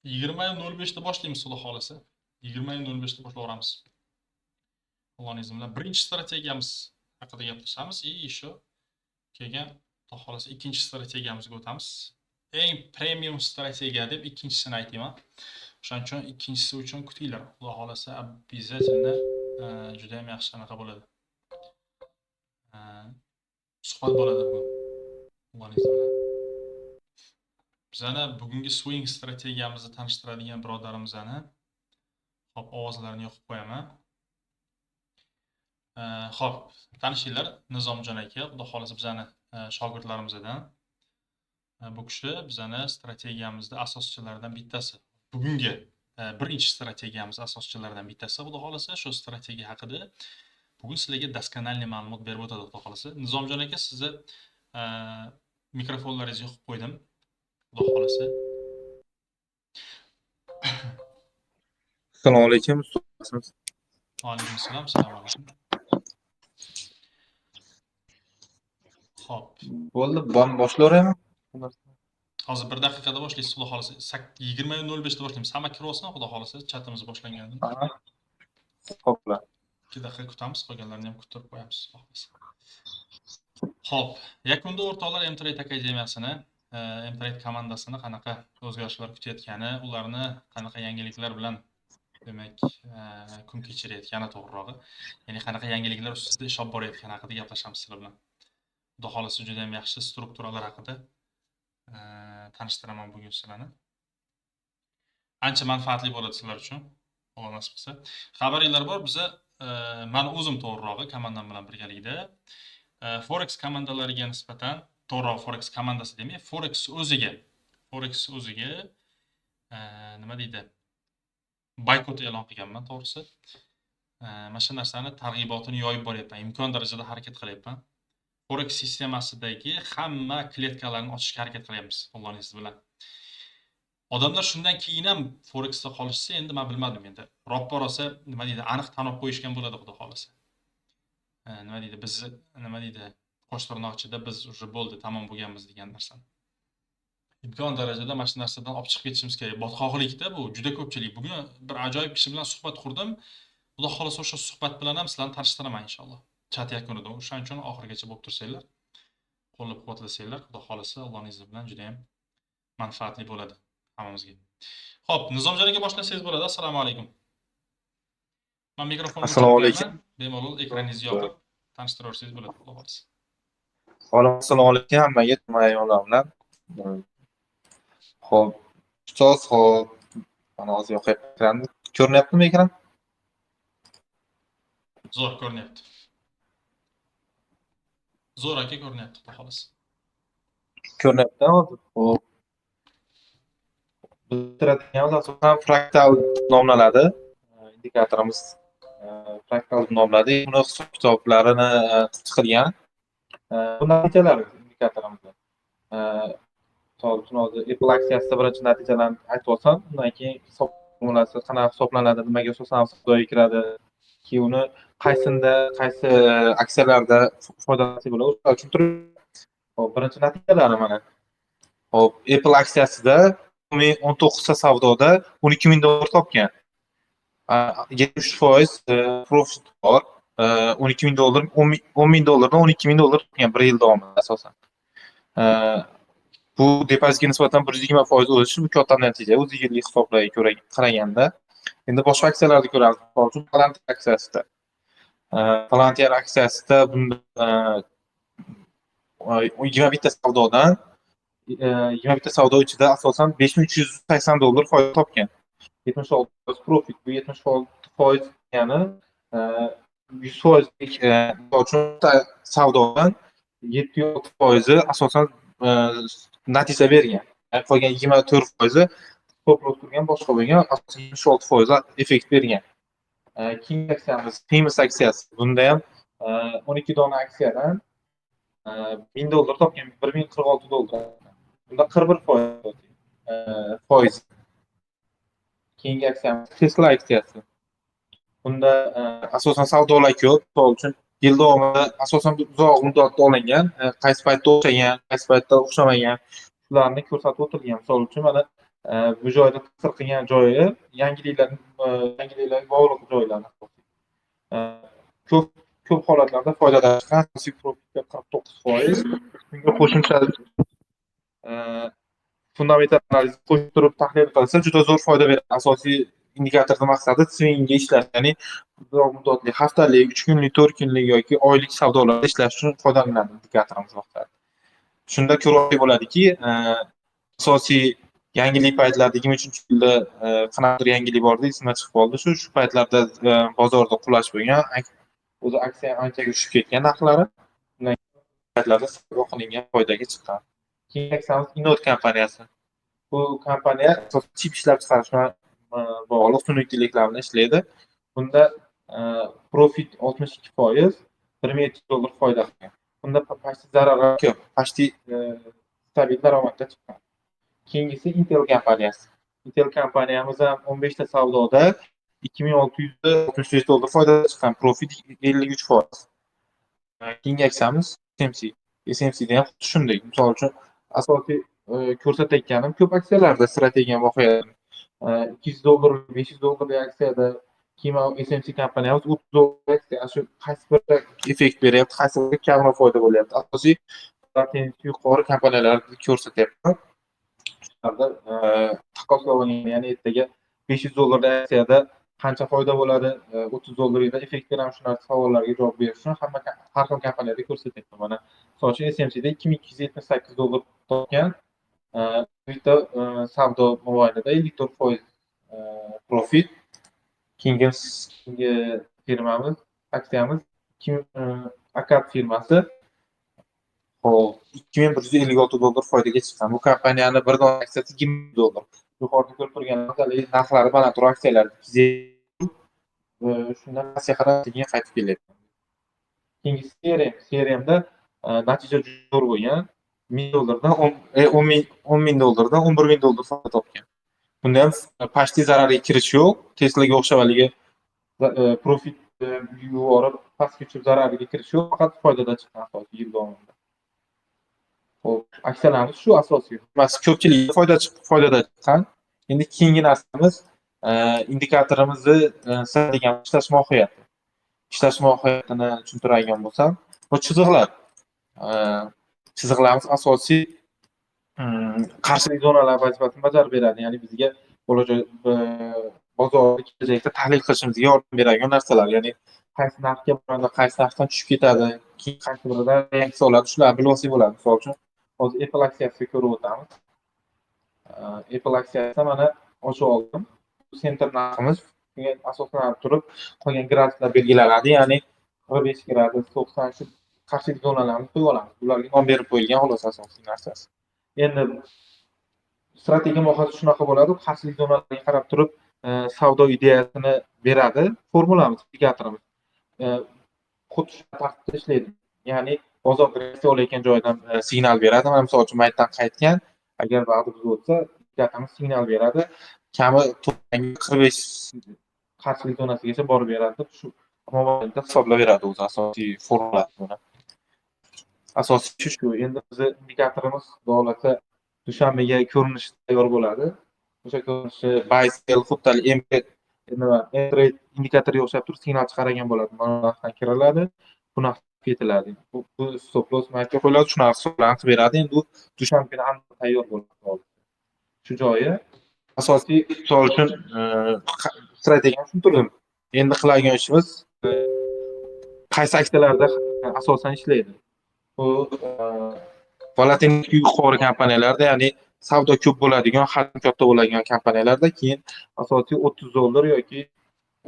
20:05 da boshlaymiz, xudo xohlasa. 20:05 da boshlayveramiz. Allohning izni bilan birinchi strategiyamiz haqida gaplashamiz и еще keyin, xudo xohlasa, ikkinchi strategiyamizga o'tamiz. Eng premium strategiya deb ikkinchisini aytayman. O'shaning uchun ikkinchisi uchun kutinglar. Xudo xohlasa, обязательно juda ham yaxshi anaqa bo'ladi. Suhbat bo'ladi bugun. Allohning izni bilan. Bizani bugungi swing strategiyamizni tanishtiradigan birodarimizni, hop, ovozlarini yoqib qo'yaman. Xo'p, tanishinglar, Nizomjon aka, xudo xohlasa, bizani shogirdlarimizdan. Bu kishi bizani strategiyamizda asoschilaridan bittasi. Bugungi birinchi strategiyamiz asoschilaridan bittasi, xudo xohlasa, shu strategiya haqida bugun sizlarga доскональный ma'lumot berib o'tadi, xudo xohlasa. Nizomjon aka, sizni mikrofonlaringizni yoqib qo'ydim. Xudo xohlasa. Assalomu alaykum. Va alaykum assalom. Assalomu alaykum. Xo'p. Bo'ldi, boshlayveraymi? Hozir bir daqiqada boshlaysiz, xudo xohlasa. 20:05 da boshlaymiz. Hamma kirib olsin, xudo xohlasa, chatimiz boshlangandan. Xo'plar. 2 daqiqa kutamiz, qolganlarini ham kuttirib qo'yamiz, xudo xohlasa. Xo'p, yakunda o'rtoqlar Mtrade akademiyasini, Mtrade komandasini qanaqa o'zgarishlar kutayotgani, ularni qanaqa yangiliklar bilan, demak, kun kechirayotgani to'g'rirog'i, ya'ni qanaqa yangiliklar ustida ish olib borayotgani haqida gaplashamiz sizlar bilan. Xudo xohlasa, juda ham yaxshi strukturalar haqida tanishtiraman bugun sizlarni. Ancha manfaatli bo'ladi sizlar uchun, Alloh nasib qilsa. Xabaringlar bor, biza, mani o'zim to'g'rirog'i komandam bilan birgalikda Forex komandalariga nisbatan, to'g'rirog'i Forex komandasi demay, Forex o'ziga nima deydi? Boykot e'lon qilganman, to'g'risi. Mana shu narsani targ'ibotini yoyib boryapman. Imkon darajada harakat qilyapman. Forex sistemasidagi hamma kletkalarni ochishga harakat qilyapmiz, Allohning izni bilan. Odamlar shundan keyin ham Forexda qolishsa, endi men bilmadim endi. Roppa rosa, nima deydi, aniq tanib qo'yishgan bo'ladi, xudo xohlasa. Nima deydi, bizni, nima deydi, qo'sh tirnoq ichida biz уже bo'ldi, tamom bo'lganmiz degan narsani. Imkon darajada mana shu narsadan olib chiqib ketishimiz kerak. Botqoqlikda bu juda ko'pchilik. Bugun bir ajoyib kishi bilan suhbat qurdim. Xudo xohlasa, o'sha suhbat bilan ham sizlarni tanishtiraman inshaalloh. Chat yakunida. O'shaning uchun oxirigacha bo'lib tursanglar, qo'llab-quvvatlasanglar, xudo xohlasa, Allohning izni bilan juda ham manfaatli bo'ladi hammamizga. Xo'p, Nizomjon aka, boshlasangiz bo'ladi. Assalomu alaykum. Men mikrofonni Assalomu o'chirib alaykum. qo'yaman. Bemalol ekraningizni yopib tanishtiraversangiz bo'ladi, xudo xohlasa. Assalomu alaykum hammaga, ayollar bilan. Xo'p, ustoz, xo'p, mana hozir yoqyapti ekranni. Ko'rinyaptimi ekran? Zo'r ko'rinyapti. Zo'r aka, ko'rinyapti, xudo xohlasa. Ko'rinyapti hozir. Xo'p. Biz asosan fraktal nomlanadi. Indikatorimiz fraktal nomlanadi. Uni hisob kitoblarini chiqilgan. Bu natijalar indikatorimizda. Misol uchun, hozir Apple aksiyasida birinchi natijalarni aytib olsam, undan keyin hisob formulasi qanaqa hisoblanadi, nimaga asosan savdoga kiradi, keyin uni qaysinda, qaysi aksiyalarda foydalansak bo'ladi, o'shalar tushuntirib. Xo'p, birinchi natijalari mana. Xo'p, Apple aksiyasida 2019 ta savdoda 12 ming dollar topgan. 73% profit bor. 12 ming dollar, 10 ming dollardan 12 ming dollar topgan bir yil davomida asosan. Bu depozitga nisbatan 120% o'sishi, bu katta natija o'zi yillik hisoblarga ko'ra qaraganda. Endi boshqa aksiyalarni ko'ramiz. Misol uchun, Palantir aksiyasida. Palantir aksiyasida bunda 21 ta savdodan, 21 ta savdo ichida asosan 5380 dollar foyda topgan. 76% profit, bu 76% degani 100 foizlik, misol uchun, savdodan 7,6 foizi asosan natija bergan. Qolgan 24 foizi stop loss turgan, boshqa bo'lgan, asosan 76 foizi effekt bergan. Keyingi aksiyamiz Hims aksiyasi. Bunda ham 12 dona aksiyadan 1000 dollar topgan, 1046 dollar. Bunda 41% foiz. Keyingi aksiyamiz Tesla aksiyasi. Bunda asosan savdolar ko'p. Misol uchun, yil davomida asosan uzoq muddatda olingan, qaysi paytda o'xshagan, qaysi paytda o'xshamagan, shularni ko'rsatib o'tilgan. Misol uchun, mana Bu joyda ta'sir qilgan joyi yangiliklar bog'liq joylar. Ko'p holatlarda foydadan chiqqan, asosiy profitga 49%. Bunga qo'shimcha fundamental analiz qo'shib turib tahlil qilsa, juda zo'r foyda beradi. Asosiy indikatorning maqsadi swingga ishlash, ya'ni uzoq muddatli, haftalik, 3 kunlik, 4 kunlik yoki oylik savdolarda ishlash uchun foydalaniladi indikatorimiz maqsadi. Shunda ko'rib bo'ladiki, asosiy yangilik paytlarida 23-yilda qanaqadir yangilik bor edi, esimdan chiqib qoldi. Shu paytlarda bozorda qulash bo'lgan, o'zi aksiya anchaga tushib ketgan narxlari. Undan paytlarda savdo qilingan, foydaga chiqqan. Keyingi aksiyamiz Inot kompaniyasi. Bu kompaniya chip ishlab chiqarish bilan bog'liq sun'iy intellektlar bilan ishlaydi. Bunda profit 62%, $1700 foyda qilgan. Bunda почти zarar ko'p, почти stabil daromadda chiqqan. Keyingisi Intel kompaniyasi. Intel kompaniyamiz ham 15 ta savdoda $2665 foyda chiqqan, profit 53%. Keyingi aksiyamiz SMC. SMCda ham xuddi shunday. Misol uchun, asosiy ko'rsatayotganim ko'p aksiyalarda strategiya mohiyatini. $200, $500 aksiyada, keyin SMC kompaniyamiz $30 aksiya, shu qaysi birida effekt beryapti, qaysi birida kamroq foyda bo'lyapti. Asosiy yuqori kompaniyalarni ko'rsatyapman. Shularda taqqoslagan, ya'ni ertaga $500 aksiyada qancha foyda bo'ladi, $30 effekt beramiz, shu narsa savollarga javob berish uchun hamma har xil kompaniyada ko'rsatyapman. Mana, misol uchun, SMCda $2278 topgan, bitta savdo mobaynida 54% profit. Keyingi firmamiz, aksiyamiz Akad firmasi. Xo'p, $2156 foydaga chiqqan. Bu kompaniyani bir dona aksiyasi $20. Yuqorida ko'rib turgan narxlari balandroq aksiyalar. Shundan pastga qarab sekin qaytib kelyapti. Keyingisi CRM. CRMda natija juda zo'r bo'lgan. $1000dan $10,000dan $11,000 foyda topgan. Bunda ham почти zararga kirish yo'q. Teslaga o'xshab haligi profit yuborib pastga tushib zarariga kirish yo'q, faqat foydada chiqqan asosiy yil davomida. Xo'p, aksiyalarimiz shu asosiy. Hammasi ko'pchilik foyda chiqib, foydada chiqqan. Endi keyingi narsamiz indikatorimizni strategiya ishlash mohiyati. Ishlash mohiyatini tushuntiradigan bo'lsam, bu chiziqlar. Chiziqlarimiz asosiy qarshilik zonalari vazifasini bajarib beradi. Ya'ni bizga bo'lajak bozorni kelajakda tahlil qilishimizga yordam beradigan narsalar. Ya'ni qaysi narxga boradi, qaysi narxdan tushib ketadi, keyin qaysi birida reaksiya oladi, shularni bilib olsak bo'ladi. Misol uchun, hozir Apple aksiyasini ko'rib o'tamiz. Apple aksiyasida mana ochib oldim. Center narximiz, shunga asoslanib turib qolgan graduslar belgilanadi. Ya'ni 45 gradus, 90, shu qarshilik zonalarini qo'yib olamiz. Bularga nom berib qo'yilgan xolos asosiy narsasi. Endi strategiya mohiyati shunaqa bo'ladi, qarshilik zonalariga qarab turib savdo ideyasini beradi. Formulamiz, indikatorimiz. Xuddi shu tartibda ishlaydi. Ya'ni bozor reaksiya olayotgan joyidan signal beradi. Mana, misol uchun, maytdan qaytgan, agar vaqti buzib o'tsa, indikatorimiz signal beradi. Kami 45 qarshilik zonasigacha borib beradi deb shu mobaynida hisoblab beradi o'zi asosiy formulasi buni. Asosiy shu. Endi bizni indikatorimiz, xudo xohlasa, dushanbaga ko'rinishi tayyor bo'ladi. O'sha ko'rinishi buy, sell, xuddi MT nima trade indikatorga o'xshab turib signal chiqargan bo'ladi. Mana bu narxdan kiriladi, bu narx ketiladi. Bu stop loss maytga qo'yiladi, shunaqa hisoblarni qilib beradi. Endi u dushanba kuni aniq tayyor bo'ladi. Shu joyi asosiy, misol uchun, strategiyani tushuntirdim. Endi qiladigan ishimiz qaysi aksiyalarda asosan ishlaydi. Bu volatillik yuqori kompaniyalarda, ya'ni savdo ko'p bo'ladigan, hajm katta bo'ladigan kompaniyalarda, keyin asosiy $30 yoki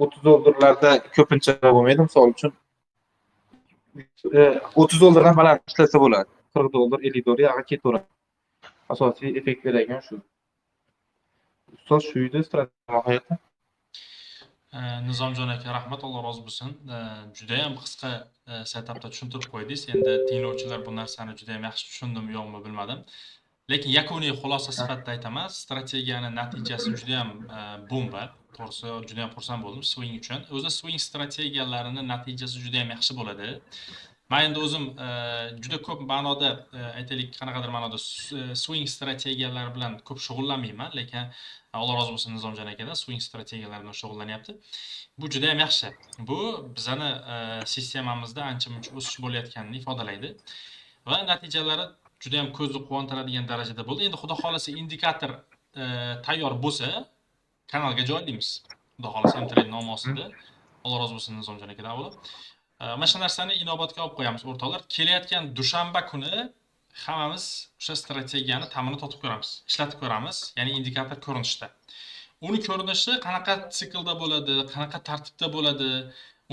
$30larda ko'pincha bo'lmaydi. Misol uchun, $30dan baland ishlasa bo'ladi. $40, $50 yog'i ketaveradi. Asosiy effekt beradigan shu. Ustoz, shu edi strategiya mohiyati. Nizomjon aka, rahmat, Alloh rozi bo'lsin. Judayam qisqa setupda tushuntirib qo'ydingiz. Endi tinglovchilar bu narsani judayam yaxshi tushundimi, yo'qmi, bilmadim. Lekin yakuniy xulosa sifatida aytaman, strategiyani natijasi judayam bomba. To'g'risi, judayam xursand bo'ldim swing uchun. O'zi swing strategiyalarini natijasi judayam yaxshi bo'ladi. Man endi o'zim juda ko'p ma'noda, aytaylik, qanaqadir ma'noda swing strategiyalar bilan ko'p shug'ullanmayman, lekin Alloh rozi bo'lsin Nizomjon akadan, swing strategiyalar bilan shug'ullanyapti. Bu juda ham yaxshi. Bu bizani sistemamizda ancha-muncha o'sish bo'layotganini ifodalaydi va natijalari juda ham ko'zni quvontiradigan darajada bo'ldi. Endi Xudo xolasa indikator tayyor bo'lsa, kanalga joylaymiz. Xudo xolasa M-Trade nomi ostida. Alloh rozi bo'lsin Nizomjon akadan avvalo. Mana shu narsani inobatga olib qo'yamiz, o'rtoqlar. Kelayotgan dushanba kuni hammamiz o'sha strategiyani ta'mini totib ko'ramiz, ishlatib ko'ramiz, ya'ni indikator ko'rinishda. Uni ko'rinishi qanaqa siklda bo'ladi, qanaqa tartibda bo'ladi,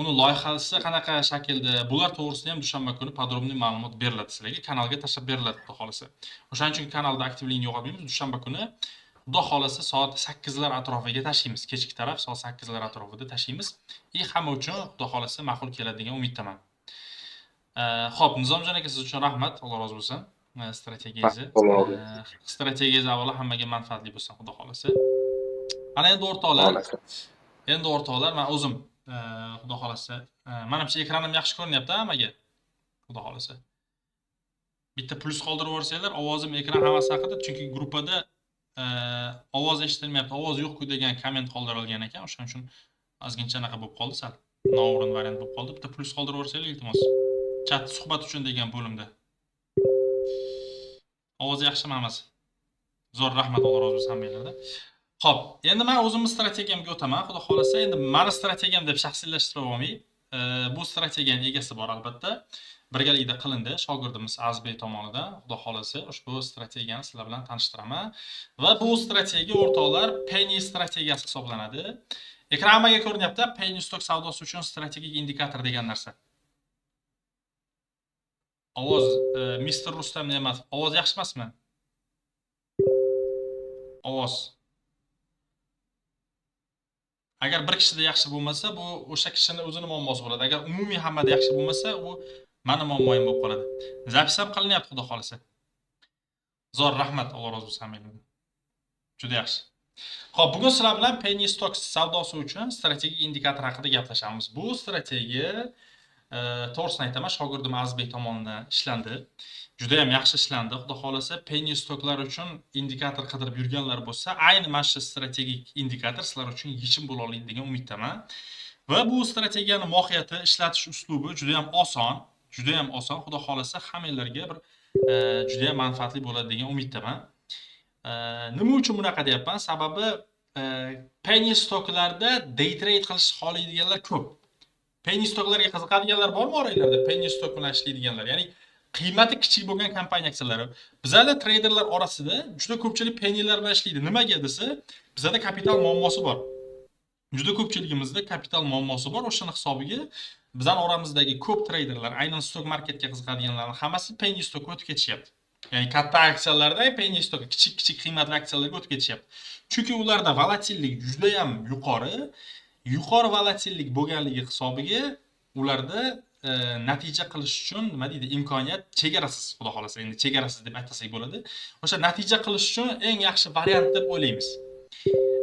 uni loyihasi qanaqa shaklda, bular to'g'risida ham dushanba kuni podrobniy ma'lumot beriladi sizlarga, kanalga tashlab beriladi Xudo xolasa. O'shaning uchun kanalda aktivlikni yo'qotmaymiz. Dushanba kuni Xudo xolasa soat 8 lar atrofiga tashlaymiz. Kechki taraf soat 8 lar atrofida tashlaymiz. И hamma uchun Xudo xolasa ma'qul keladi degan umiddaman. Xo'p, Nizomjon aka, siz uchun rahmat. Alloh rozi bo'lsin. Strategiyangizni. Strategiyangiz avvalo hammaga manfaatli bo'lsin, Xudo xolasa. Ana endi o'rtoqlar, endi o'rtoqlar, men o'zim Xudo xolasa, manimcha ekranim yaxshi ko'rinyapti hammaga. Xudo xolasa. Bitta plyus qoldirib yuborsanglar, ovozim, ekran hammasi haqida, chunki gruppada ovoz eshitilmayapti, ovoz yo'q-ku degan komment qoldirilgan ekan. O'shaning uchun ozgincha anaqa bo'lib qoldi sal. Noo'rin variant bo'lib qoldi. Bitta plyus qoldirib yuborsanglar, iltimos. Chat suhbat uchun degan bo'limda. Ovoz yaxshimi hammasi? Zo'r, rahmat, Alloh rozi bo'lsin hammanglardan. Xo'p, endi men o'zimni strategiyamga o'taman. Xudo xolasa, endi mani strategiyam deb shaxsiylashtirib olmay, bu strategiyaning egasi bor albatta. Birgalikda qilindi shogirdimiz Azbek tomonidan. Xudo xolasa, ushbu strategiyani sizlar bilan tanishtiraman. Va bu strategiya, o'rtoqlar, Penny strategiyasi hisoblanadi. Ekran hammaga ko'rinyapti. Penny stock savdosi uchun strategik indikator degan narsa. Ovoz, Mister Rustam Ne'matov, ovoz yaxshi emasmi? Ovoz. Agar bir kishida yaxshi bo'lmasa, bu o'sha kishini o'zini muammosi bo'ladi. Agar umumiy hammada yaxshi bo'lmasa, u mani muammoyim bo'lib qoladi. Запись ham qilinyapti, Xudo xolasa. Zo'r, rahmat, Alloh rozi bo'lsin hammanglardan. Juda yaxshi. Xo'p, bugun sizlar bilan Penny Stocks savdosi uchun strategik indikator haqida gaplashamiz. Bu strategiya, to'g'risini aytaman, shogirdim Azizbek tomonidan ishlandi. Juda ham yaxshi ishlandi. Xudo xolasa, Penny stocklar uchun indikator qidirib yurganlar bo'lsa, ayni mana shu strategik indikator sizlar uchun yechim bo'la oladi degan umiddaman. Va bu strategiyani mohiyati, ishlatish uslubi juda ham oson, juda ham oson. Xudo xolasa, hammanglarga bir juda ham manfaatli bo'ladi degan umiddaman. Nima uchun bunaqa deyapman? Sababi penny stocklarda day trade qilishni xohlaydiganlar ko'p. Penny stocklarga qiziqadiganlar bormi oranglarda? Penny stock bilan ishlaydiganlar, ya'ni qiymati kichik bo'lgan kompaniya aksiyalari. Bizada treyderlar orasida juda ko'pchilik pennylar bilan ishlaydi. Nimaga desa, bizada kapital muammosi bor. Juda ko'pchiligimizda kapital muammosi bor. O'shani hisobiga bizani oramizdagi ko'p treyderlar, aynan stock marketga qiziqadiganlarning hammasi penny stockga o'tib ketishyapti. Ya'ni katta aksiyalardan penny stock, kichik-kichik qiymatli aksiyalarga o'tib ketishyapti. Chunki ularda volatillik juda ham yuqori. Yuqori volatillik bo'lganligi hisobiga ularda natija qilish uchun, nima deydi, imkoniyat chegarasiz, Xudo xolasa, endi chegarasiz deb aytsak bo'ladi. O'sha natija qilish uchun eng yaxshi variant deb o'ylaymiz.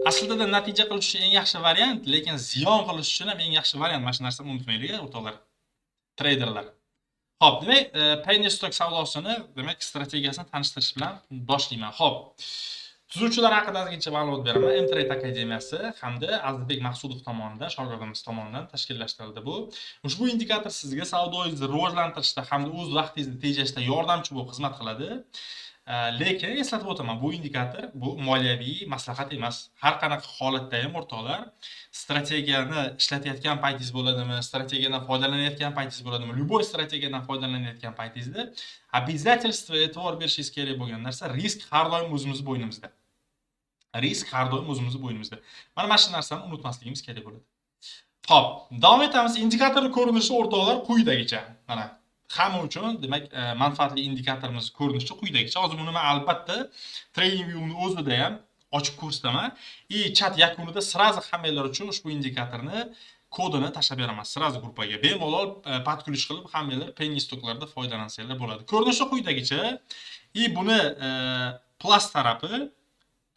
Aslida natija qilish uchun eng yaxshi variant, lekin ziyon qilish uchun ham eng yaxshi variant. Mana shu narsani unutmaylik, o'rtoqlar, treyderlar. Xo'p, demak, penny stock savdosini, demak, strategiyasini tanishtirish bilan boshlayman. Xo'p. Tuzuvchilar haqida ozgincha ma'lumot beraman. M-Trade akademiyasi hamda Azizbek Maqsudov tomonidan, shogirdimiz tomonidan tashkillashtirildi bu. Ushbu indikator sizga savdoyingizni rivojlantirishda hamda o'z vaqtingizni tejashda yordamchi bo'lib xizmat qiladi. Lekin eslatib o'taman, bu indikator bu moliyaviy maslahat emas. Har qanaqa holatda ham, o'rtoqlar, strategiyani ishlatayotgan paytingiz bo'ladimi, strategiyadan foydalanayotgan paytingiz bo'ladimi, любой strategiyadan foydalanayotgan paytingizda обязательство e'tibor berishingiz kerak bo'lgan narsa: risk har doim o'zimizni bo'ynimizda. Risk har doim o'zimizni bo'ynimizda. Mana shu narsani unutmasligimiz kerak bo'ladi. Xo'p, davom etamiz. Indikator ko'rinishi, o'rtoqlar, quyidagicha. Mana hamma uchun, demak, manfaatli indikatorimiz ko'rinishi quyidagicha. Hozir buni men albatta TradingViewni o'zida ham ochib ko'rsataman. И chat yakunida сразу hammanglar uchun ushbu indikatorni kodini tashlab beraman сразу gruppaga. Bemalol под ключ qilib hammanglar penny stocklarda foydalansanglar bo'ladi. Ko'rinishi quyidagicha. И buni plus tarafi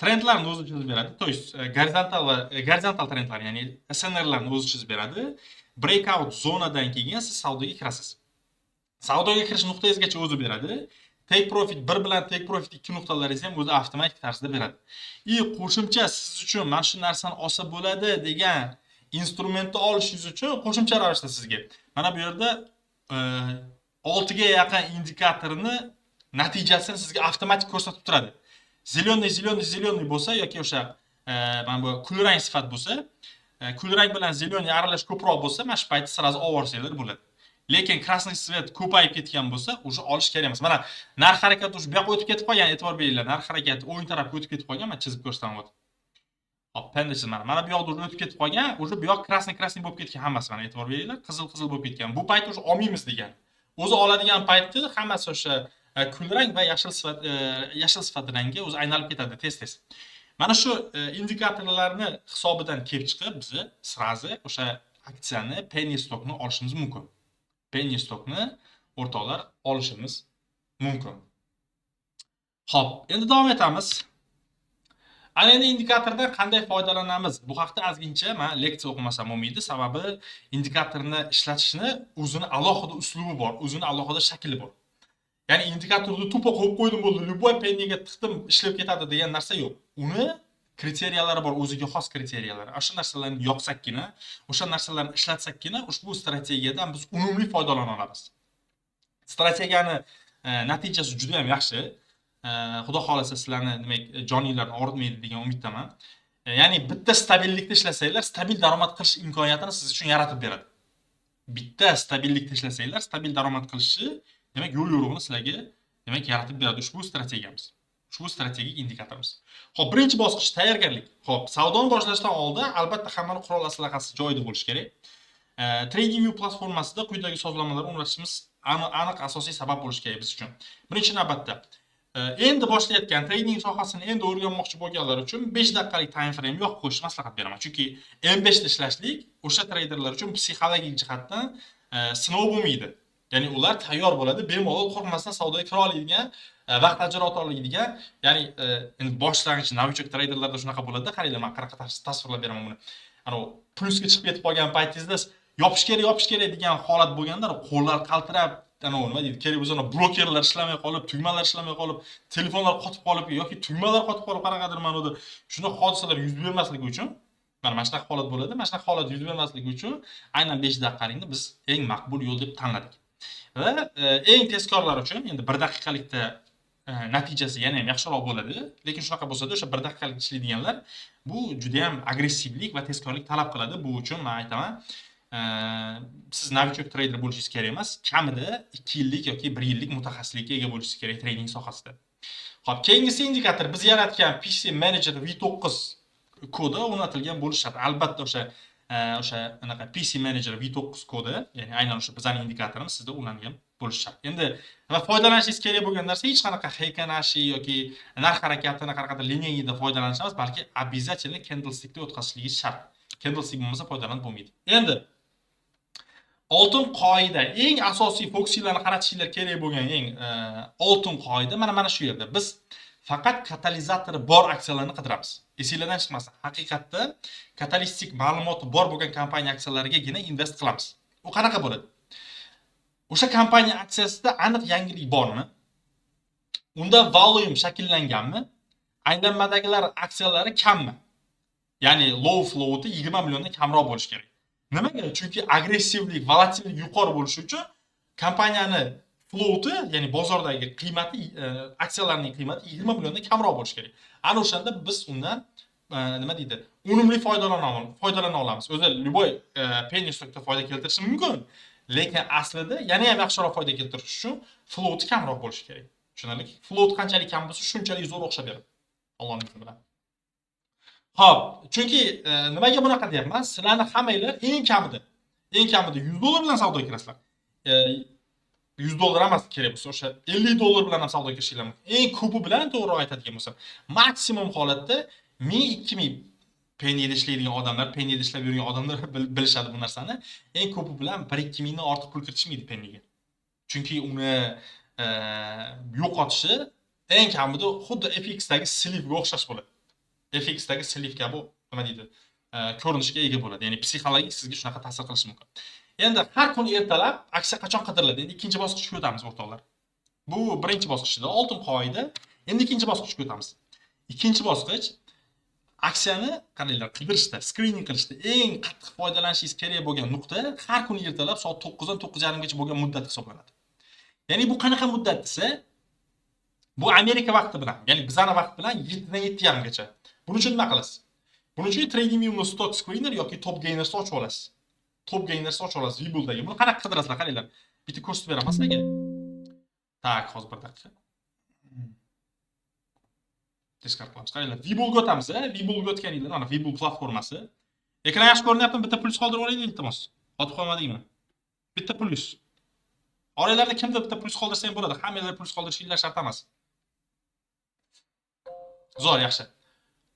trendlarni o'zi chizib beradi. То есть gorizontal va gorizontal trendlar, ya'ni SNRlarni o'zi chizib beradi. Breakout zonadan keyin siz savdoga kirasiz. Savdoga kirish nuqtangizgacha o'zi beradi. Take profit 1 bilan take profit 2 nuqtalaringizni ham o'zi avtomatik tarzda beradi. И qo'shimcha siz uchun mana shu narsani olsa bo'ladi degan instrumentni olishingiz uchun qo'shimcha ravishda sizga mana bu yerda 6 ga yaqin indikatorni natijasini sizga avtomatik ko'rsatib turadi. Зеленый, зеленый, зеленый bo'lsa yoki o'sha mana bu kulrang sifat bo'lsa, kulrang bilan зеленый aralash ko'proq bo'lsa, mana shu paytda сразу olib yuborsanglar bo'ladi. Lekin красный цвет ko'payib ketgan bo'lsa, уже olish kerak emas. Mana, narx harakati уже bu yoqqa o'tib ketib qolgan, e'tibor beringlar. Narx harakati o'ng tarafga o'tib ketib qolgan, man chizib ko'rsataman. Вот. Hop, panda chizmani. Mana bu yoqda уже o'tib ketib qolgan, уже bu yoq красный красный bo'lib ketgan hammasi, mana, e'tibor beringlar, qizil qizil bo'lib ketgan. Bu payt уже olmaymiz degan. O'zi oladigan paytda hammasi o'sha kulrang va yashil sifat, yashil sifat rangga o'zi aylanib ketadi tez-tez. Mana shu indikatorlarni hisobidan kelib chiqib, biz сразу o'sha aksiyani, penny stockni olishimiz mumkin. Penny stockni, o'rtoqlar, olishimiz mumkin. Xo'p, endi davom etamiz. Ana endi indikatordan qanday foydalanamiz? Bu haqda ozgincha men leksiya o'qimasam bo'lmaydi. Sababi indikatorni ishlatishni o'zini alohida uslubi bor, o'zini alohida shakli bor. Ya'ni indikatorni тупо qo'yib qo'ydim, bo'ldi, любой penniga tiqdim, ishlab ketadi degan narsa yo'q. Uni kriteriyalari bor, o'ziga xos kriteriyalari. O'sha narsalarni yoqsakkina, o'sha narsalarni ishlatsakgina ushbu strategiyadan biz unumli foydalana olamiz. Strategiyani natijasi juda ham yaxshi. Xudo xohlasa, sizlarni, demak, joninglarni og'ritmaydi degan umiddaman. Ya'ni bitta stabillikda ishlasanglar, stabil daromad qilish imkoniyatini siz uchun yaratib beradi. Bitta stabillikda ishlasanglar, stabil daromad qilishni, demak, yo'l yo'rig'ini sizlarga, demak, yaratib beradi ushbu strategiyamiz. Ushbu strategik indikatorimiz. Xo'p, birinchi bosqich tayyorgarlik. Xo'p, savdoni boshlashdan oldin albatta hammani qurol aslahasi joyida bo'lishi kerak. TradingView platformasida quyidagi sozlamalarni o'rnatishimiz aniq asosiy sabab bo'lishi kerak biz uchun. Birinchi navbatda endi boshlayotgan, trading sohasini endi o'rganmoqchi bo'lganlar uchun 5 daqiqalik time frame yoqib qo'yishni maslahat beraman. Chunki M5 da ishlashlik o'sha treyderlar uchun psixologik jihatdan sinov bo'lmaydi. Ya'ni ular tayyor bo'ladi, bemalol qo'rqmasdan savdoga kira oladigan, vaqt ajrata oladigan, ya'ni endi boshlang'ich новичок treyderlarda shunaqa bo'ladi. Qaranglar, men qanaqa tasvirlab beraman buni. Anavi plyusga chiqib ketib qolgan paytingizda yopish kerak, yopish kerak degan holat bo'lganda qo'llar qaltirab, anavi nima deydi, kerak bo'lsa blokerlar ishlamay qolib, tugmalar ishlamay qolib, telefonlar qotib qolib yoki tugmalar qotib qolib, qanaqadir ma'noda shunaqa hodisalar yuz bermasligi uchun, mana shunaqa holat bo'ladi. Mana shunaqa holat yuz bermasligi uchun aynan 5 daqiqalikni biz eng maqbul yo'l deb tanladik. Va eng tezkorlar uchun endi 1 daqiqalikda natijasi yana ham yaxshiroq bo'ladi. Lekin shunaqa bo'lsa-da, o'sha 1 daqiqalik ishlaydiganlar, bu juda ham agressivlik va tezkorlik talab qiladi. Bu uchun men aytaman, siz новичок treyder bo'lishingiz kerak emas. Kamida 2 yillik yoki 1 yillik mutaxassislikka ega bo'lishingiz kerak trading sohasida. Xo'p, keyingisi indikator, biz yaratgan PC Manager V9 kodi o'rnatilgan bo'lishi shart. Albatta o'sha anaqa PC Manager V9 kodi, ya'ni aynan o'sha bizning indikatorimiz sizda ulangan bo'lishi shart. Endi va foydalanishingiz kerak bo'lgan narsa, hech qanaqa Heikin Ashi yoki narx harakatini qanaqadir линейный da foydalanish emas, balki обязательно candlestickda o'tkazishligingiz shart. Candlestick bo'lmasa, foydalanib bo'lmaydi. Endi oltin qoida, eng asosiy fokusinglarni qaratishinglar kerak bo'lgan eng oltin qoida mana shu yerda. Biz faqat katalizatori bor aksiyalarni qidiramiz. Esinglardan chiqmasin. Haqiqatda katalistik ma'lumoti bor bo'lgan kompaniya aksiyalarigagina invest qilamiz. U qanaqa bo'ladi? O'sha kompaniya aksiyasida aniq yangilik bormi? Unda volume shakllanganmi? Aylanmadagilar aksiyalari kammi? Ya'ni low float'i 20 milliondan kamroq bo'lishi kerak. Nimaga? Chunki agressivlik, volatillik yuqori bo'lishi uchun kompaniyani floati, ya'ni bozordagi qiymati, aksiyalarning qiymati 20 milliondan kamroq bo'lishi kerak. Ana o'shanda biz undan nima deydi, unumli foydalana olamiz. O'zi любой penny stockda foyda keltirishi mumkin. Lekin aslida yana ham yaxshiroq foyda keltirish uchun floati kamroq bo'lishi kerak. Tushunarli? Float qanchalik kam bo'lsa, shunchalik zo'r o'xshab beradi. Allohning izni bilan. Xo'p, chunki nimaga bunaqa deyapman? Sizlarni hammanglar eng kamida 100 dollar bilan savdoga kirasizlar. 100 dollar emas, kerak bo'lsa, o'sha 50 dollar bilan ham savdoga kirishinglar mumkin. Eng ko'pi bilan, to'g'riroq aytadigan bo'lsam, maksimum holatda 1000, 2000, pennyda ishlaydigan odamlar, pennyda ishlab yurgan odamlar bilishadi bu narsani. Eng ko'pi bilan 1-2 mingdan ortiq pul kiritishmaydi pennyga. Chunki uni yo'qotishi eng kamida xuddi FXdagi слив ga o'xshash bo'ladi. FXdagi слив kabi, nima deydi, ko'rinishga ega bo'ladi. Ya'ni psixologik sizga shunaqa ta'sir qilishi mumkin. Endi har kun ertalab aksiya qachon qidiriladi? Endi ikkinchi bosqichga o'tamiz, o'rtoqlar. Bu birinchi bosqichda oltin qoida. Endi ikkinchi bosqichga o'tamiz. Ikkinchi bosqich aksiyani qaranglar, qidirishda, skrining qilishda eng qattiq foydalanishingiz kerak bo'lgan nuqta har kuni ertalab soat 9 dan 9:30 gacha bo'lgan muddat hisoblanadi. Ya'ni bu qanaqa muddat desa, bu Amerika vaqti bilan, ya'ni bizani vaqt bilan 7 dan 7:30 gacha. Buning uchun nima qilasiz? Buning uchun TradingView Stock Screener yoki Top Gainers ochib olasiz. Top Gainers ochib olasiz Webull'dagi. Buni qanaqa qidirasizlar, qaranglar. Bitta ko'rsatib beraman sizlarga. Так, hozir bir daqiqa. Tezkor qilamiz. Qaranglar, Webull'ga o'tamiz, a? Webull'ga o'tganingizda mana Webull platformasi. Ekran yaxshi ko'rinyaptimi? Bitta plyus qoldirib olaylik, iltimos. Qotib qolmadingmi? Bitta plyus. Oranglarda kimdir bitta plyus qoldirsa ham bo'ladi. Hammanglar plyus qoldirishinglar shart emas. Zo'r, yaxshi.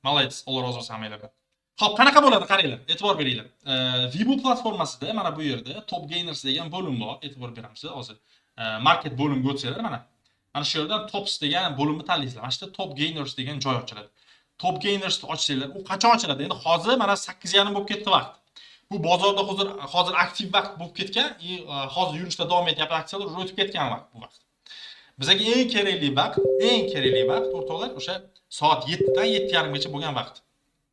Молодец, Alloh rozi bo'lsin hammanglardan. Xo'p, qanaqa bo'ladi qaranglar, e'tibor beringlar. Webull platformasida mana bu yerda Top Gainers degan bo'lim bor, e'tibor beramiz hozir. Market bo'limga o'tsanglar mana. Mana shu yerdan Tops degan bo'limni tanlaysizlar. Mana shu yerda Top Gainers degan joy ochiladi. Top Gainersni ochsanglar, u qachon ochiladi? Endi hozir mana 8:30 bo'lib ketdi vaqt. Bu bozorda hozir aktiv vaqt bo'lib ketgan, и hozir yurishda davom etyapti aksiyalar, уже o'tib ketgan vaqt bu vaqt. Bizga eng kerakli vaqt, eng kerakli vaqt, o'rtoqlar, o'sha soat 7 dan 7:30 gacha bo'lgan vaqt.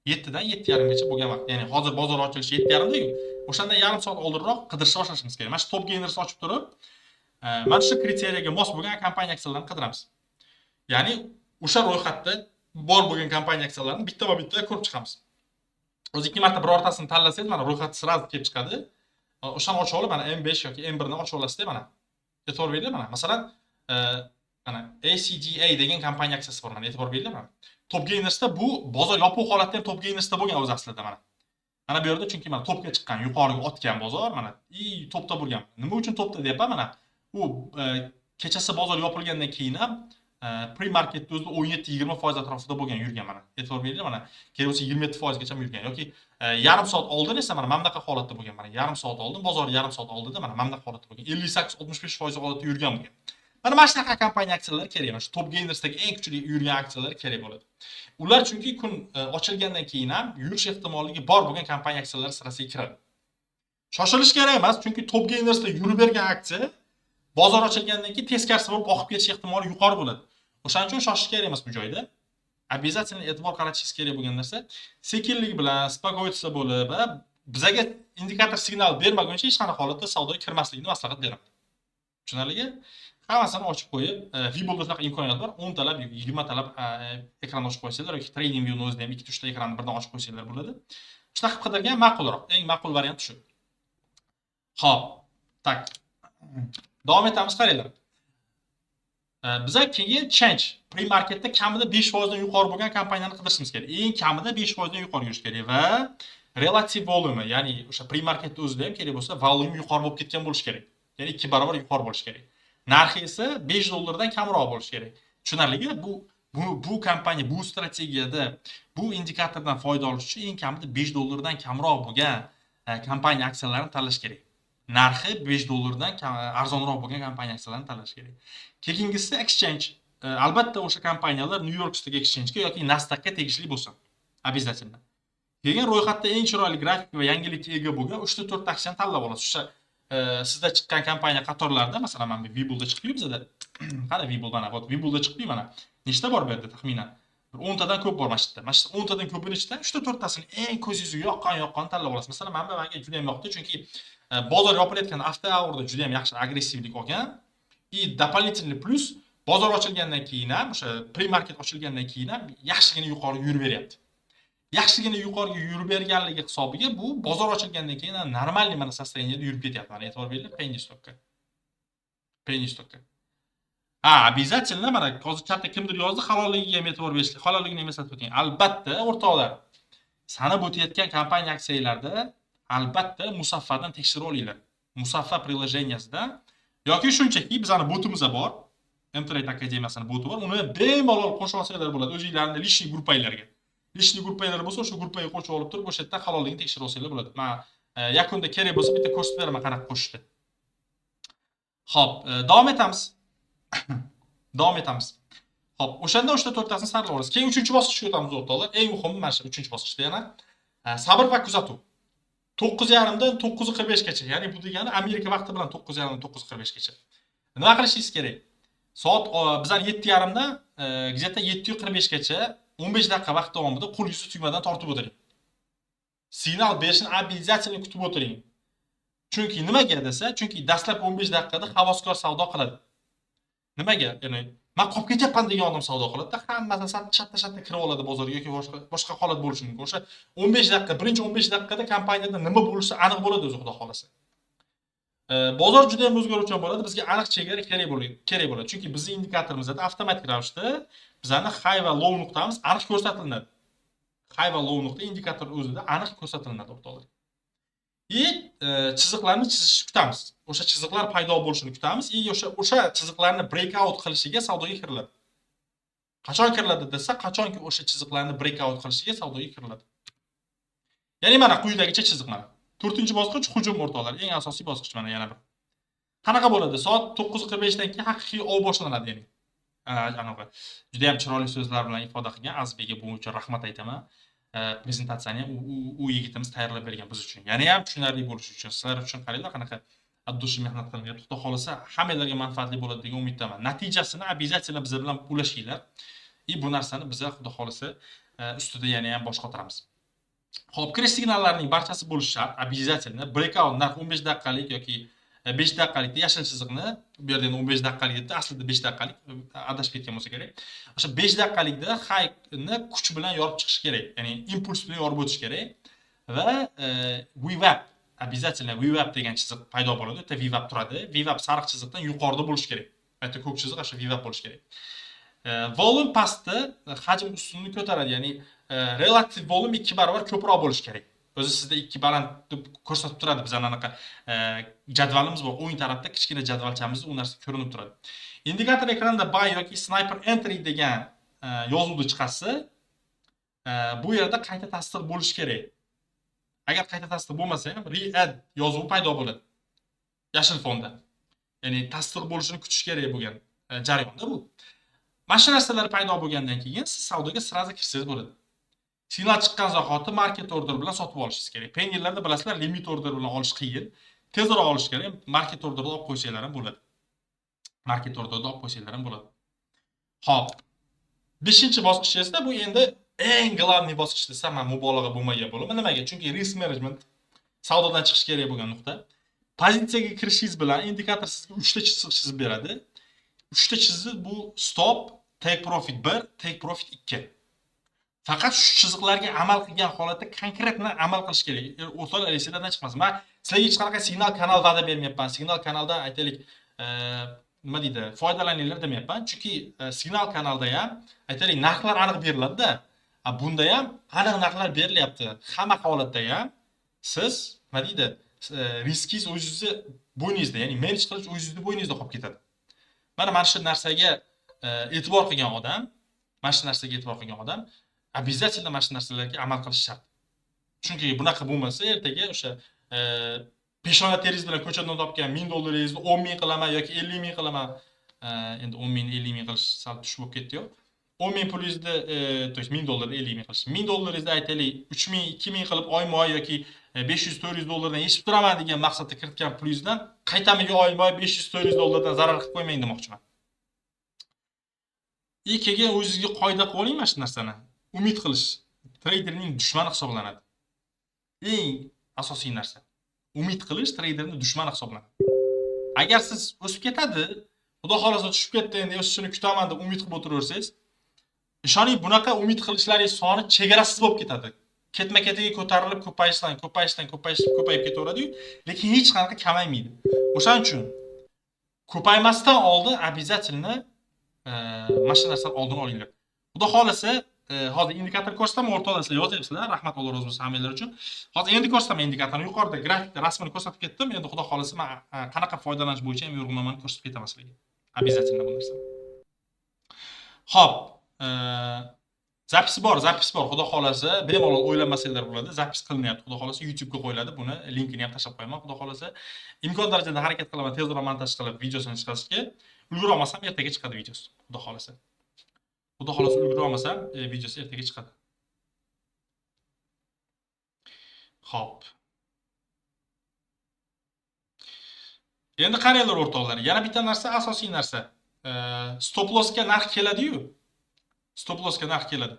7 dan 7:30 gacha bo'lgan vaqt. Ya'ni hozir bozor ochilishi 7:30da-yu. O'shanda yarim soat oldinroq qidirishni boshlashimiz kerak. Mana shu Top Gainers ochib turib, mana shu kriteriyaga mos bo'lgan kompaniya aksiyalarini qidiramiz. Ya'ni o'sha ro'yxatda bor bo'lgan kompaniya aksiyalarini bittama-bitta ko'rib chiqamiz. O'zi ikki marta birortasini tanlasangiz, mana ro'yxat сразу kelib chiqadi. O'shani ochib olib, mana M5 yoki M1 ni ochib olasizda mana. E'tibor beringlar mana. Masalan, mana ACGA degan kompaniya aksiyasi bor, mana e'tibor beringlar mana. Top Gainersda bu bozor yopiq holatda ham Top Gainersda bo'lgan o'zi aslida mana. Mana bu yerda chunki mana topga chiqqan, yuqoriga otgan bozor mana и topda bo'lgan. Nima uchun topda deyapman mana. U kechasi bozor yopilgandan keyin ham pre-marketda o'zida 17-20% atrofida bo'lgan, yurgan mana. E'tibor beringlar mana. Kerak bo'lsa 27% gacha yurgan yoki yarim soat oldin esa mana bunaqa holatda bo'lgan mana. Yarim soat oldin, bozor yarim soat oldida mana bunaqa holatda bo'lgan. 58-65% holatda yurgan bo'lgan. Mana shunaqa kompaniya aksiyalari kerak. Mana shu Top Gainersdagi eng kuchli yurgan aksiyalar kerak bo'ladi. Ular chunki kun ochilgandan keyin ham yurish ehtimolligi bor bo'lgan kompaniya aksiyalari sirasiga kiradi. Shoshilish kerak emas, chunki Top Gainersda yurib bergan aksiya bozor ochilgandan keyin teskarisi bo'lib oqib ketish ehtimoli yuqori bo'ladi. O'shaning uchun shoshish kerak emas bu joyda. Обязательно e'tibor qaratishingiz kerak bo'lgan narsa sekinlik bilan, спокойствие bo'lib, bizaga indikator signal bermaguncha hech qanaqa holatda savdoga kirmaslikni maslahat beraman. Tushunarlimi? Hammasini ochib qo'yib, Webullda shunaqa imkoniyat bor. 10 talab yoki 20 talab ekranni ochib qo'ysanglar yoki TradingViewni o'zida ham 2-3 ta ekranni birdan ochib qo'ysanglar bo'ladi. Shunaqa qilib qidirgan ma'qulroq. Eng ma'qul variant shu. Xo'p, так. Davom etamiz, qaranglar. Biza keyin change pre-marketda kamida 5% dan yuqori bo'lgan kompaniyani qidirishimiz kerak. Eng kamida 5% dan yuqori yurish kerak va relative volume, ya'ni o'sha pre-marketda o'zida ham kerak bo'lsa, volume yuqori bo'lib ketgan bo'lishi kerak. Ya'ni 2 barobar yuqori bo'lishi kerak. Narxi esa 5 dollardan kamroq bo'lishi kerak. Tushunarlimi? Bu kompaniya bu strategiyada bu indikatordan foyda olish uchun eng kamida 5 dollardan kamroq bo'lgan kompaniya aksiyalarini tanlash kerak. Narxi 5 dollardan arzonroq bo'lgan kompaniya aksiyalarini tanlash kerak. Keyingisi exchange. Albatta o'sha kompaniyalar New York Stock Exchange'ga yoki Nasdaqga tegishli bo'lsin. Обязательно. Keyin ro'yxatda eng chiroyli grafik va yangilikka ega bo'lgan 3 ta 4 ta aksiyani tanlab olasiz. O'sha sizda chiqqan kompaniya qatorlarida, masalan, mana bu Webullda chiqdi-yu bizada. Qani Webull mana, вот Webullda chiqdi-yu mana. Nechta bor bu yerda taxminan? Bir 10 tadan ko'p bor mana shu yerda. Mana shu 10 tadan ko'pini ichidan 3 ta 4 tasini eng ko'zingizga yoqqan tanlab olasiz. Masalan, mana bu menga juda ham yoqdi, chunki bozor yopilayotgan after hourda juda ham yaxshi agressivlik olgan. И дополнительный плюс bozor ochilgandan keyin ham, o'sha pre-market ochilgandan keyin ham yaxshigina yuqoriga yurib beryapti. Yaxshigina yuqoriga yurib berganligi hisobiga bu bozor ochilgandan keyin ham нормальный mana состояние da yurib ketyapti. Mana e'tibor beringlar penny stockka. Penny stockka. Ha, обязательно mana hozir chatda kimdir yozdi, halolligiga ham e'tibor berish, halolligini ham eslatib o'ting. Albatta, o'rtoqlar, sanab o'tayotgan kompaniya aksiyalarda albatta Musaffadan tekshirib olinglar. Musaffa приложение sida yoki shunchaki bizani botimiz bor. MTrade akademiyasini boti bor. Uni bemalol qo'shib olsanglar bo'ladi o'zinglarning личный gruppanglarga. Личный gruppanglar bo'lsa, o'sha gruppaga qo'shib olib turib, o'sha yerda halolligini tekshirib olsanglar bo'ladi. Men yakunda kerak bo'lsa bitta ko'rsatib beraman qanaqa qo'shishni. Xo'p, davom etamiz. Davom etamiz. Xo'p, o'shanda uchta to'rttasini saralab olasiz. Keyin 3-bosqichga o'tamiz, o'rtoqlar. Eng muhimi mana shu 3-bosqichda yana sabr va kuzatuv. 9:30 dan 9:45 gacha. Ya'ni bu degani Amerika vaqti bilan 9:30 dan 9:45 gacha. Nima qilishingiz kerak? Soat bizlar 7:30 dan где-то 7:45 gacha 15 daqiqa vaqt davomida qo'lingizni tugmadan tortib o'tiring. Signal berishini обязательно kutib o'tiring. Chunki nimaga desa, chunki dastlab 15 daqiqada havaskor savdo qiladi. Nimaga? Ya'ni men qolib ketyapman degan odam savdo qiladi-da, hammasi shatta-shatta kirib oladi bozorga yoki boshqa holat bo'lishi mumkin. O'sha 15 daqiqa, birinchi 15 daqiqada kompaniyada nima bo'lishi aniq bo'ladi o'zi, xudo xolasa. Bozor juda ham o'zgaruvchan bo'ladi, bizga aniq chegara kerak bo'ladi. Chunki bizning indikatorimizda avtomatik ravishda bizani high va low nuqtamiz aniq ko'rsatiladi. High va low nuqta indikator o'zida aniq ko'rsatiladi o'rtoqlar. Chiziqlarni chizishni kutamiz. O'sha chiziqlar paydo bo'lishini kutamiz. O'sha chiziqlarni breakout qilishiga savdoga kiriladi. Qachon kiriladi desa, qachonki o'sha chiziqlarni breakout qilishiga savdoga kiriladi. Ya'ni mana quyidagicha chiziq mana. 4-bosqich hujum o'rtoqlar, eng asosiy bosqich mana yana bir. Qanaqa bo'ladi? Soat 9:45 dan keyin haqiqiy ov boshlanadi, ya'ni. Anaqa juda ham chiroyli so'zlar bilan ifoda qilgan Azbega bu uchun rahmat aytaman. Prezentatsiyani ham u yigitimiz tayyorlab bergan biz uchun. Yana ham tushunarli bo'lishi uchun sizlar uchun qaranglar qanaqa abdushi mehnat qilinyapti. Xudo xolasa hammanglarga manfaatli bo'ladi degan umiddaman. Natijasini обязательно biz bilan ulashinglar. Bu narsani biz xudo xolasa ustida yana ham bosh qotiramiz. Xo'p, kirish signallarining barchasi bo'lishi shart, обязательно. Breakout narx 15 daqiqalik yoki 5 daqiqalikda yashil chiziqni, bu yerda endi 15 daqiqalik debdi, aslida 5 daqiqalik, adashib ketgan bo'lsa kerak. O'sha 5 daqiqalikda highni kuch bilan yorib chiqish kerak, ya'ni impuls bilan yorib o'tish kerak va VWAP, обязательно VWAP degan chiziq paydo bo'ladi. Bitta VWAP turadi. VWAP sariq chiziqdan yuqorida bo'lishi kerak. Bitta ko'k chiziq o'sha VWAP bo'lishi kerak. Volume pastda hajm ustunini ko'taradi, ya'ni relativ volume 2 barobar ko'proq bo'lishi kerak. O'zi sizda 2 baland deb ko'rsatib turadi. Bizning anaqa jadvalimiz bor. O'ng tarafda kichkina jadvalchamizda u narsa ko'rinib turadi. Indikator ekranda buy yoki sniper entry degan yozuvni chiqarsa, bu yerda qayta tasdiq bo'lishi kerak. Agar qayta tasdiq bo'lmasa ham re-add yozuvi paydo bo'ladi. Yashil fonda. Ya'ni tasdiq bo'lishini kutish kerak bo'lgan jarayonda bu. Mana shu narsalar paydo bo'lgandan keyin siz savdoga sразу kirsangiz bo'ladi. Signal chiqqan zahoti market order bilan sotib olishingiz kerak. Pennylarda bilasizlar, limit order bilan olish qiyin. Tezroq olish kerak. Market orderda olib qo'ysanglar ham bo'ladi. Market orderda olib qo'ysanglar ham bo'ladi. Xo'p. 5-bosqich esa bu endi eng главный bosqich desam men mubolag'a bo'lmagan bo'laman. Nimaga? Chunki risk management savdodan chiqish kerak bo'lgan nuqta. Pozitsiyaga kirishingiz bilan indikator sizga 3 ta chiziq chizib beradi. 3 ta chiziq bu stop, take profit 1, take profit 2. Faqat shu chiziqlarga amal qilgan holatda konkretно amal qilish kerak. O'rtoqlar, esinglardan chiqmasin. Men sizlarga hech qanaqa signal kanal va'da bermayapman. Signal kanaldan aytaylik, nima deydi, foydalaninglar demayapman. Chunki signal kanalda ham aytaylik narxlar aniq beriladi-da. Bunda ham aniq narxlar berilyapti. Hamma holatda ham siz nima deydi, riskingiz o'zingizni bo'yningizda, ya'ni manage qilish o'zingizni bo'yningizda qolib ketadi. Mana shu narsaga e'tibor qilgan odam, mana shu narsaga e'tibor qilgan odam обязательно mana shu narsalarga amal qilish shart. Chunki bunaqa bo'lmasa, ertaga o'sha peshona teringiz bilan ko'chadan topgan 1000 dollaringizni 10 ming qilaman yoki 50 ming qilaman. Endi 10 ming 50 ming qilish sal tush bo'lib ketdi-yu. 10 ming pulingizni, то есть 1000 dollarni 50 ming qilish. 1000 dollaringizni aytaylik 3000, 2000 qilib oyma-oy yoki 500-400 dollardan yechib turaman degan maqsadda kiritgan pulingizdan qaytamiga oyma-oy 500-400 dollardan zarar qilib qo'ymang demoqchiman. Keyin o'zingizga qoida qilib oling mana shu narsani. Umid qilish treyderning dushmani hisoblanadi. Eng asosiy narsa. Umid qilish treyderning dushmani hisoblanadi. Agar siz o'sib ketadi, xudo xolasa tushib ketdi, endi o'sishini kutaman deb umid qilib o'tiraversangiz, ishoning bunaqa umid qilishlaringiz soni chegarasiz bo'lib ketadi. Ketma-ketiga ko'tarilib ko'payishdan, ko'payishdan, ko'payish ko'payib ketaveradi-yu, lekin hech qanaqa kamaymaydi. O'shaning uchun ko'paymasdan oldin обязательно mana shu narsani oldini olinglar. Xudo xolasa hozir indikator ko'rsataman, o'rtoqlar, sizlar yozyapsizlar. Rahmat, Alloh rozi bo'lsin hammanglar uchun. Hozir endi ko'rsataman indikatorni. Yuqorida grafikda rasmini ko'rsatib ketdim. Endi xudo xolasa men qanaqa foydalanish bo'yicha ham yo'riqnomani ko'rsatib ketaman sizlarga. Обязательно bu narsa. Xo'p, запись bor, запись bor. Xudo xolasa bemalol o'ylamasanglar bo'ladi. Запись qilinyapti. Xudo xolasa YouTube'ga qo'yiladi. Buni linkini ham tashlab qo'yaman, xudo xolasa. Imkon darajada harakat qilaman tezroq montaj qilib videosini chiqarishga. Ulgura olmasam ertaga chiqadi videosi, xudo xolasa. Xudo xolasa ulgura olmasam videosi ertaga chiqadi. Xo'p. Endi qaranglar, o'rtoqlar, yana bitta narsa, asosiy narsa. Stop lossga narx keladi-yu. Stop lossga narx keladi.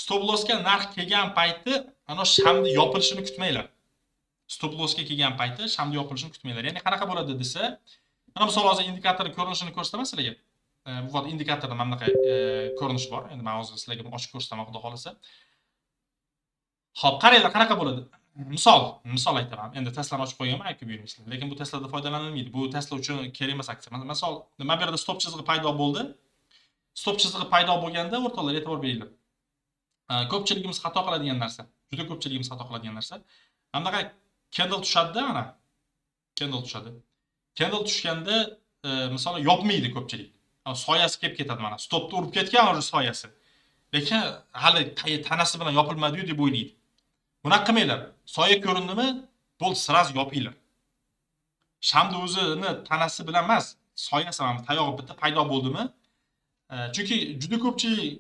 Stop lossga narx kelgan payti ana shamni yopilishini kutmanglar. Stop lossga kelgan payti shamni yopilishini kutmanglar. Ya'ni qanaqa bo'ladi desa, mana misol hozir indikator ko'rinishini ko'rsataman sizlarga. Bu indikatorda mana bunaqa ko'rinishi bor. Endi men hozir sizlarga buni ochib ko'rsataman, xudo xolasa. Xo'p, qaranglar, qanaqa bo'ladi. Misol aytaman. Endi Teslani ochib qo'yganman, aytib yurmaysizlar. Lekin bu Teslada foydalanilmaydi. Bu Tesla uchun kerak emas aksiya. Misol, mana bu yerda stop chizig'i paydo bo'ldi. Stop chizig'i paydo bo'lganda, o'rtoqlar, e'tibor beringlar. Ko'pchiligimiz xato qiladigan narsa, juda ko'pchiligimiz xato qiladigan narsa. Mana bunaqa candle tushadi-da, mana. Candle tushadi. Candle tushganda, misol yopmaydi ko'pchilik. Soyasi kelib ketadi mana. Stopni urib ketgan уже soyasi. Lekin hali tanasi bilan yopilmadi-yu deb o'ylaydi. Bunaqa qilmanglar. Soya ko'rindimi? Bo'ldi, сразу yopinglar. Shamni o'zini tanasi bilan emas, soyasi mana tayog'i bitta paydo bo'ldimi? Chunki juda ko'pchilik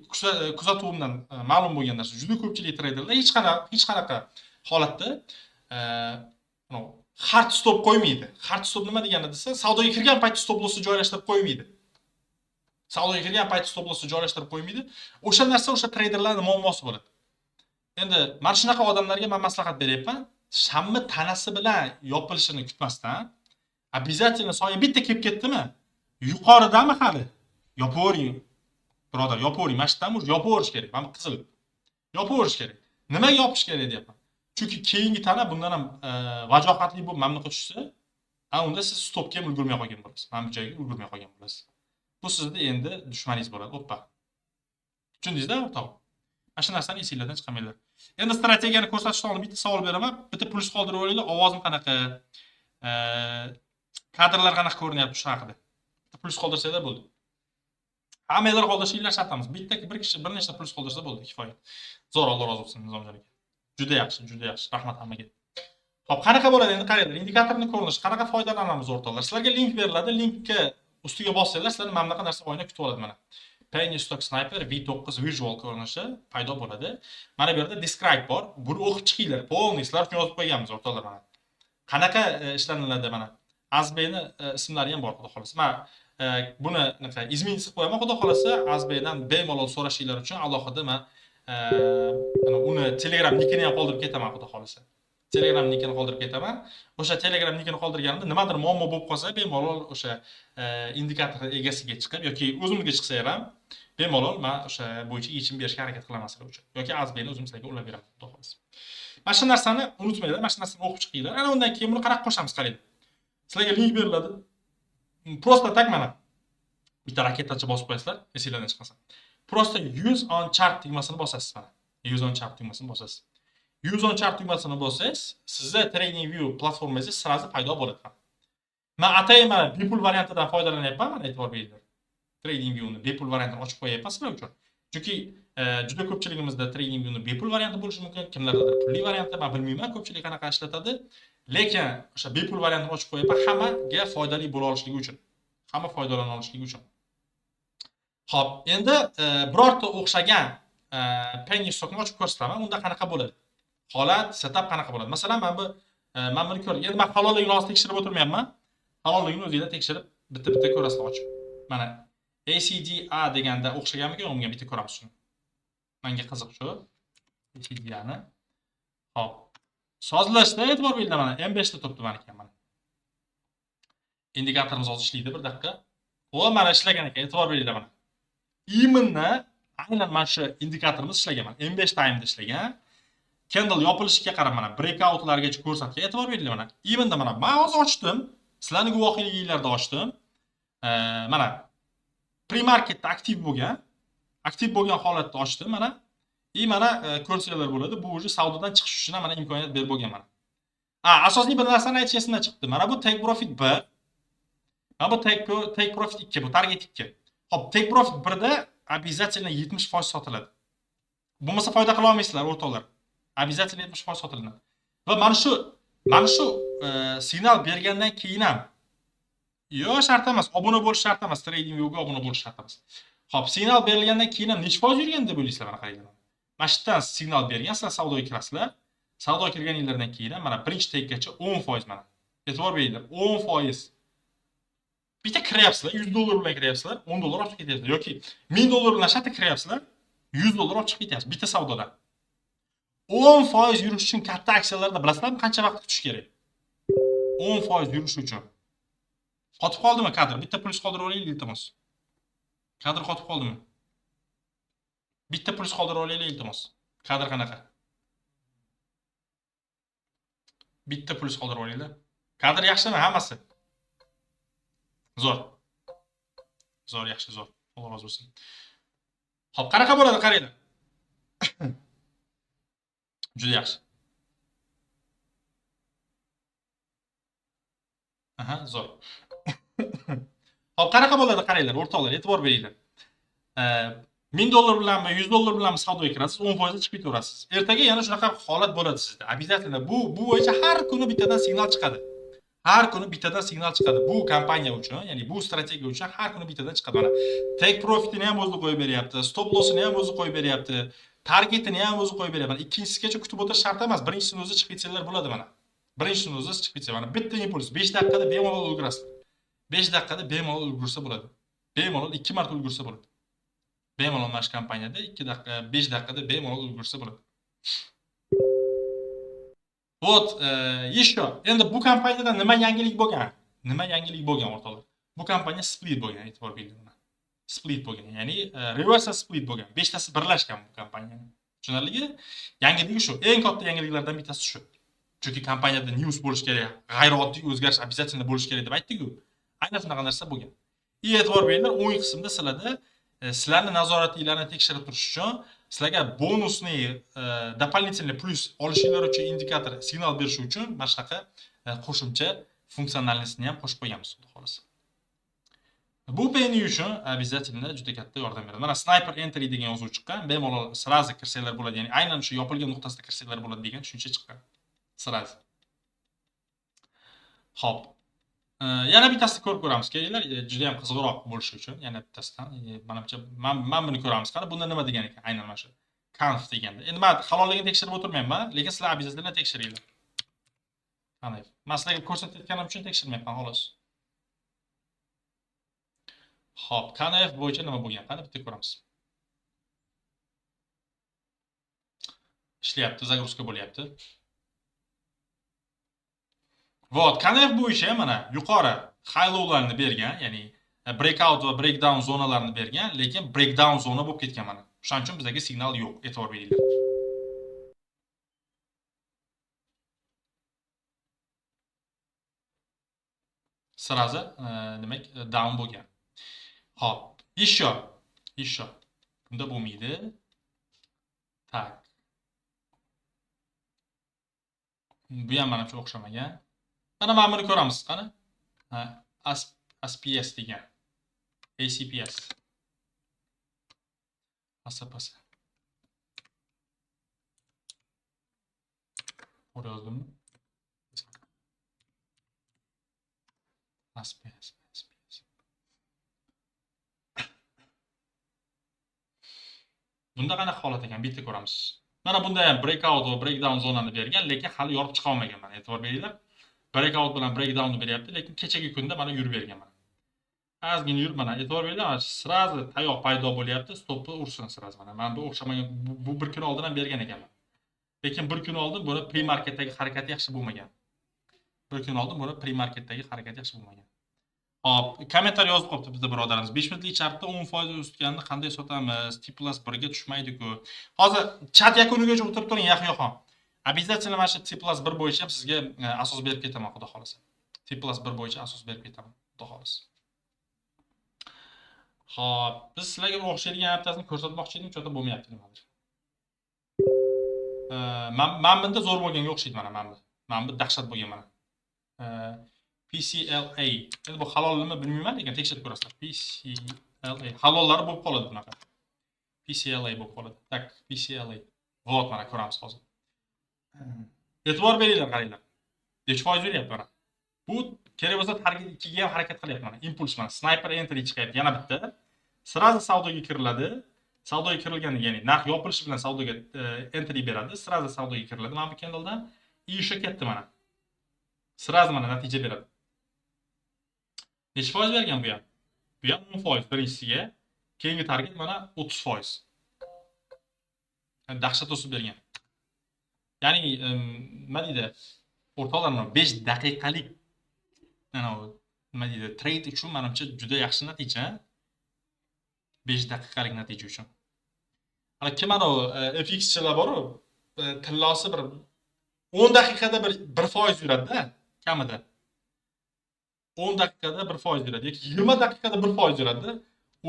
kuzatuvimdan ma'lum bo'lgan narsa, juda ko'pchilik treyderlar hech qanaqa holatda hard stop qo'ymaydi. Hard stop nima degani desa, savdoga kirgan paytda stop lossni joylashtirib qo'ymaydi. Savdoga kirgan paytda stop lossni joylashtirib qo'ymaydi. O'sha narsa o'sha treyderlarning muammosi bo'ladi. Endi mana shunaqa odamlarga men maslahat beryapman. Shamni tanasi bilan yopilishini kutmasdan, обязательно soya bitta kelib ketdimi? Yuqoridami hali? Yopavering. Birodar, yopavering. Mana shu yerdan уже yopaverish kerak. Mana bu qizil. Yopaverish kerak. Nimaga yopish kerak deyapman? Chunki keyingi tana bundan ham vajohatli bo'lib mana bunaqa tushsa, a unda siz stopga ham ulgurmay qolgan bo'lasiz. Mana bu joyga ulgurmay qolgan bo'lasiz. Bu sizni endi dushmaningiz bo'ladi. Oppa. Tushundingizda, o'rtoq? Mana shu narsani esinglardan chiqarmanglar. Endi strategiyani ko'rsatishdan oldin bitta savol beraman. Bitta plyus qoldirib olinglar. Ovozim qanaqa? Kadrlar qanaqa ko'rinyapti shu haqida. Bitta plyus qoldirsanglar bo'ldi. Hammanglar qoldirishinglar shart emas. Bitta bir kishi bir nechta plyus qoldirsa bo'ldi, kifoya. Zo'r, Alloh rozi bo'lsin, Nizomjon aka. Juda yaxshi, juda yaxshi. Rahmat hammaga. Xo'p, qanaqa bo'ladi endi qaranglar, indikatorning ko'rinishi, qanaqa foydalanamiz, o'rtoqlar? Sizlarga link beriladi, linkka ustiga bossanglar, sizlarni mana bunaqa narsa oyna kutib oladi mana. Penny Stock Sniper V9 Visual ko'rinishi paydo bo'ladi. Mana bu yerda describe bor. Buni o'qib chiqinglar. Полный sizlar uchun yozib qo'yganmiz, o'rtoqlar, mana. Qanaqa ishlaniladi mana. Azbeni ismlari ham bor, xudo xolasa. Men buni anaqa изменить qilib qo'yaman, xudo xolasa, Azbeydan bemalol so'rashinglar uchun alohida men uni Telegram nikini ham qoldirib ketaman, xudo xolasa. Telegram nikini qoldirib ketaman. O'sha Telegram nikini qoldirganimda nimadir muammo bo'lib qolsa, bemalol o'sha indikator egasiga chiqib yoki o'zimga chiqsa ham bemalol men o'sha bo'yicha yechim berishga harakat qilaman sizlar uchun. Yoki Azbeyni o'zim sizlarga ulab beraman, xudo xolasa. Mana shu narsani unutmanglar, mana shu narsani o'qib chiqinglar. Ana undan keyin buni qanaqa qo'shamiz, qaranglar. Sizlarga link beriladi. Просто так mana bitta raketacha bosib qo'yasizlar, esinglardan chiqmasa. Просто use on chart tugmasini bosasiz mana. Use on chart tugmasini bosasiz. Use on chart tugmasini bossangiz, sizda TradingView platformangizda сразу paydo bo'ladi. Men atayin mana bepul variantidan foydalanyapman, mana e'tibor beringlar. TradingViewni bepul variantini ochib qo'yapman sizlar uchun. Chunki juda ko'pchiligimizda TradingViewni bepul varianti bo'lishi mumkin, kimlardadir pulli varianti, men bilmayman ko'pchilik qanaqa ishlatadi. Lekin o'sha bepul variantini ochib qo'yapman hammaga foydali bo'la olishligi uchun. Hamma foydalana olishligi uchun. Xo'p, endi birorta o'xshagan penny stockni ochib ko'rsataman. Unda qanaqa bo'ladi? Holat, setup qanaqa bo'ladi? Masalan, mana buni ko'ring. Endi men halolligini hozir tekshirib o'tirmayapman. Halolligini o'zinglar tekshirib bitta-bitta ko'rasizlar ochib. Mana ACDA deganda o'xshaganmikan unga bitta ko'ramiz shuni. Menga qiziq shu ACDAni. Xo'p. Sozlashda e'tibor beringlar, mana M5 da turibdi maniki mana. Indikatorimiz hozir ishlaydi bir daqiqa. O, mana ishlagan ekan, e'tibor beringlar mana. Именно aynan mana shu indikatorimiz ishlagan mana. M5 time'da ishlagan. Candle yopilishiga qarab mana breakoutlargacha ko'rsatgan. E'tibor beringlar mana. Именно mana men hozir ochdim. Sizlarning guvohliginglarda ochdim. Mana pre-marketda aktiv bo'lgan, aktiv bo'lgan holatda ochdim mana. И mana ko'rsanglar bo'ladi. Bu уже savdodan chiqish uchun ham mana imkoniyat berib bo'lgan mana. A, asosiy bir narsani aytish esimdan chiqdi. Mana bu take profit 1. Mana bu take profit 2, bu target 2. Xo'p, take profit 1 da обязательно 70% sotiladi. Bo'lmasa foyda qila olmaysizlar, o'rtoqlar. Обязательно 70% sotiladi. Va mana shu signal bergandan keyin ham yo shart emas, obuna bo'lish shart emas, TradingViewga obuna bo'lish shart emas. Xo'p, signal berilgandan keyin ham necha foiz yurgan deb o'ylaysizlar, mana qaranglar. Mana shu yerdan signal bergan, sizlar savdoga kirasizlar. Savdoga kirganinglardan keyin ham mana birinchi takegacha 10% mana. E'tibor beringlar, 10% Bitta kiryapsizlar, $100 bilan kiryapsizlar, $10 olib chiqib ketyapsizlar yoki $1000 bilan shartta kiryapsizlar, $100 olib chiqib ketyapsiz bitta savdodan. 10% yurish uchun katta aksiyalarda bilasizlarmi qancha vaqt kutish kerak? 10% yurish uchun. Qotib qoldimi kadr? Bitta plyus qoldirib olaylik iltimos. Kadr qotib qoldimi? Bitta plyus qoldirib olaylik iltimos. Kadr qanaqa? Bitta plyus qoldirib olinglar. Kadr yaxshimi hammasi? Zo'r. Zo'r, yaxshi, zo'r. Alloh rozi bo'lsin. Xo'p, qanaqa bo'ladi qaranglar. Juda yaxshi. Aha, zo'r. Xo'p, qanaqa bo'ladi qaranglar, o'rtoqlar, e'tibor beringlar. $1000 bilanmi, $100 bilanmi savdoga kirasiz, 10% chiqib ketaverasiz. Ertaga yana shunaqa holat bo'ladi sizda. Обязательно bu bo'yicha har kuni bittadan signal chiqadi. Har kuni bittadan signal chiqadi. Bu kompaniya uchun, ya'ni bu strategiya uchun har kuni bittadan chiqadi. Mana take profitini ham o'zi qo'yib beryapti, stop lossini ham o'zi qo'yib beryapti, targetini ham o'zi qo'yib beryapti. Mana ikkinchisigacha kutib o'tirish shart emas. Birinchisini o'zi chiqib ketsalar bo'ladi mana. Birinchisini o'zi chiqib ketsa, mana bitta impuls 5 daqiqada bemalol ulgurasiz. 5 daqiqada bemalol ulgursa bo'ladi. Bemalol 2 marta ulgursa bo'ladi. Bemalol mana shu kompaniyada 2 daqiqa, 5 daqiqada bemalol ulgursa bo'ladi. Вот, еще. Endi bu kompaniyada nima yangilik bo'lgan? Nima yangilik bo'lgan o'rtoqlar? Bu kompaniya split bo'lgan, e'tibor beringlar. Split bo'lgan, ya'ni reverse split bo'lgan. 5 tasi birlashgan bu kompaniyaning. Tushunarligi? Yangiligi shu. Eng katta yangiliklardan bittasi shu. Chunki kompaniyada news bo'lish kerak, g'ayrioddiy o'zgarish обязательно bo'lish kerak deb aytdik-ku. Aynan shunaqa narsa bo'lgan. E'tibor beringlar, o'ng qismda sizlarda sizlarni nazoratinglarni tekshirib turish uchun sizlarga bonusni дополнительный plyus olishinglar uchun indikator signal berishi uchun mana shunaqa qo'shimcha funksionallikni ham qo'shib qo'yganmiz, xudo xolasa. Bu PNI uchun обязательно juda katta yordam beradi. Mana sniper entry degan yozuv chiqqan, bemalol sразу kirsanglar bo'ladi, ya'ni aynan shu yopilgan nuqtasida kirsanglar bo'ladi degan tushuncha chiqqan. Sразу. Xo'p. Yana bittasini ko'rib ko'ramiz, kelinglar, juda ham qiziqroq bo'lishi uchun yana bittasidan, menimcha men buni ko'ramiz. Qani bunda nima degan ekan? Aynan mana shu kanf deganda. Endi men halolligini tekshirib o'tirmayman, lekin sizlar обязательно tekshiringlar. Qani, men sizlarga ko'rsatayotganim uchun tekshirmayapman xolos. Xo'p, kanf bo'yicha nima bo'lgan? Qani bitta ko'ramiz. Ishlayapti, zagruzka bo'lyapti. Вот, KNF bo'yicha mana yuqori high lowlarni bergan, ya'ni breakout va breakdown zonalarini bergan, lekin breakdown zona bo'lib ketgan mana. O'shaning uchun bizga signal yo'q, e'tibor beringlar. Sразу, demak, down bo'lgan. Xo'p, еще. Bunda bo'lmaydi. Tak. Bu ham manimcha o'xshamagan. Mana mana buni ko'ramiz, qani? ASPS degan. ACPS. ASPS. To'g'ri yozdimmi? ASPS, ASPS. Bunda qanaqa holat ekan, bitta ko'ramiz. Mana bunda ham breakout va breakdown zonani bergan, lekin hali yorib chiqa olmagan mana, e'tibor beringlar. Breakout bilan breakdownni beryapti, lekin kechagi kunda mana yurib bergan mana. Ozgina yurib mana e'tibor beringlar, mana sразу tayoq paydo bo'lyapti, stopni ursin sразу mana. Mana bu o'xshamagan, bu bir kun oldin ham bergan ekanman. Lekin bir kun oldin buni pre-marketdagi harakati yaxshi bo'lmagan. Bir kun oldin buni pre-marketdagi harakati yaxshi bo'lmagan. Hop, kommentariy yozib qolibdi bizda birodarimiz. 5 minutlik chartda 10% o'sganini qanday sotamiz? T plus 1 ga tushmaydi-ku. Hozir chat yakunigacha o'tirib turing, Yahyoxon. Обязательно mana shu T plus 1 bo'yicha sizga asos berib ketaman, xudo xolasa. T plus 1 bo'yicha asos berib ketaman, xudo xolasa. Xo'p, biz sizlarga o'xshaydigan bittasini ko'rsatmoqchi edim, chota bo'lmayapti nimadir. Men bunda zo'r bo'lganga o'xshaydi mana, men bu. Men bu dahshat bo'lgan mana. PCLA. Endi bu halollimi bilmayman, lekin tekshirib ko'rasizlar. PCLA. Halollari bo'lib qoladi bunaqa. PCLA bo'lib qoladi. Tak, PCLA. Вот mana ko'ramiz hozir. E'tibor beringlar, qaranglar. 5% beryapti mana. Bu kerak bo'lsa target 2 ga ham harakat qilyapti mana. Impuls mana sniper entry chiqyapti yana bitta. Sразу savdoga kiriladi. Savdoga kirilganda, ya'ni narx yopilishi bilan savdoga entry beradi. Sразу savdoga kiriladi mana bu candledan. И o'sha ketdi mana. Sразу mana natija beradi. Necha foiz bergan bu ham? Bu ham 10% birinchisiga. Keyingi target mana 30%. Dahshat o'sib bergan. Ya'ni nima deydi? O'rtoqlar, mana 5 daqiqalik ana nima deydi? Trade uchun menimcha juda yaxshi natija. 5 daqiqalik natija uchun. Ana kim ana FXchilar bor-ku, tillosi bir 10 daqiqada bir 1% yuradi-da, kamida. 10 daqiqada 1% yuradi yoki 20 daqiqada 1% yuradi.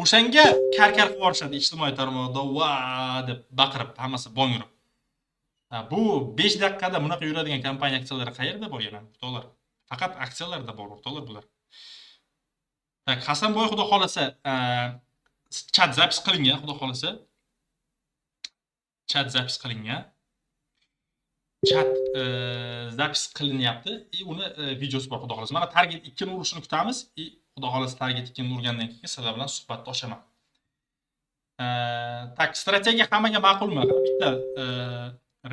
O'shanga kar-kar qilib yuborishadi ijtimoiy tarmoqda va deb baqirib, hammasi bong urib. Bu 5 daqiqada bunaqa yuradigan kompaniya aksiyalari qayerda bor yana, o'rtoqlar? Faqat aksiyalarda bor, o'rtoqlar bular. Tak, Hasanboy xudo xolasa, chat zapis qilingan, xudo xolasa. Chat zapis qilingan. Chat zapis qilinyapti. Uni videosi bor, xudo xolasa. Mana target 2 ni urishini kutamiz. Xudo xolasa target 2 ni urgandan keyin sizlar bilan suhbatda oshaman. Tak, strategiya hammaga ma'qulmi? Bitta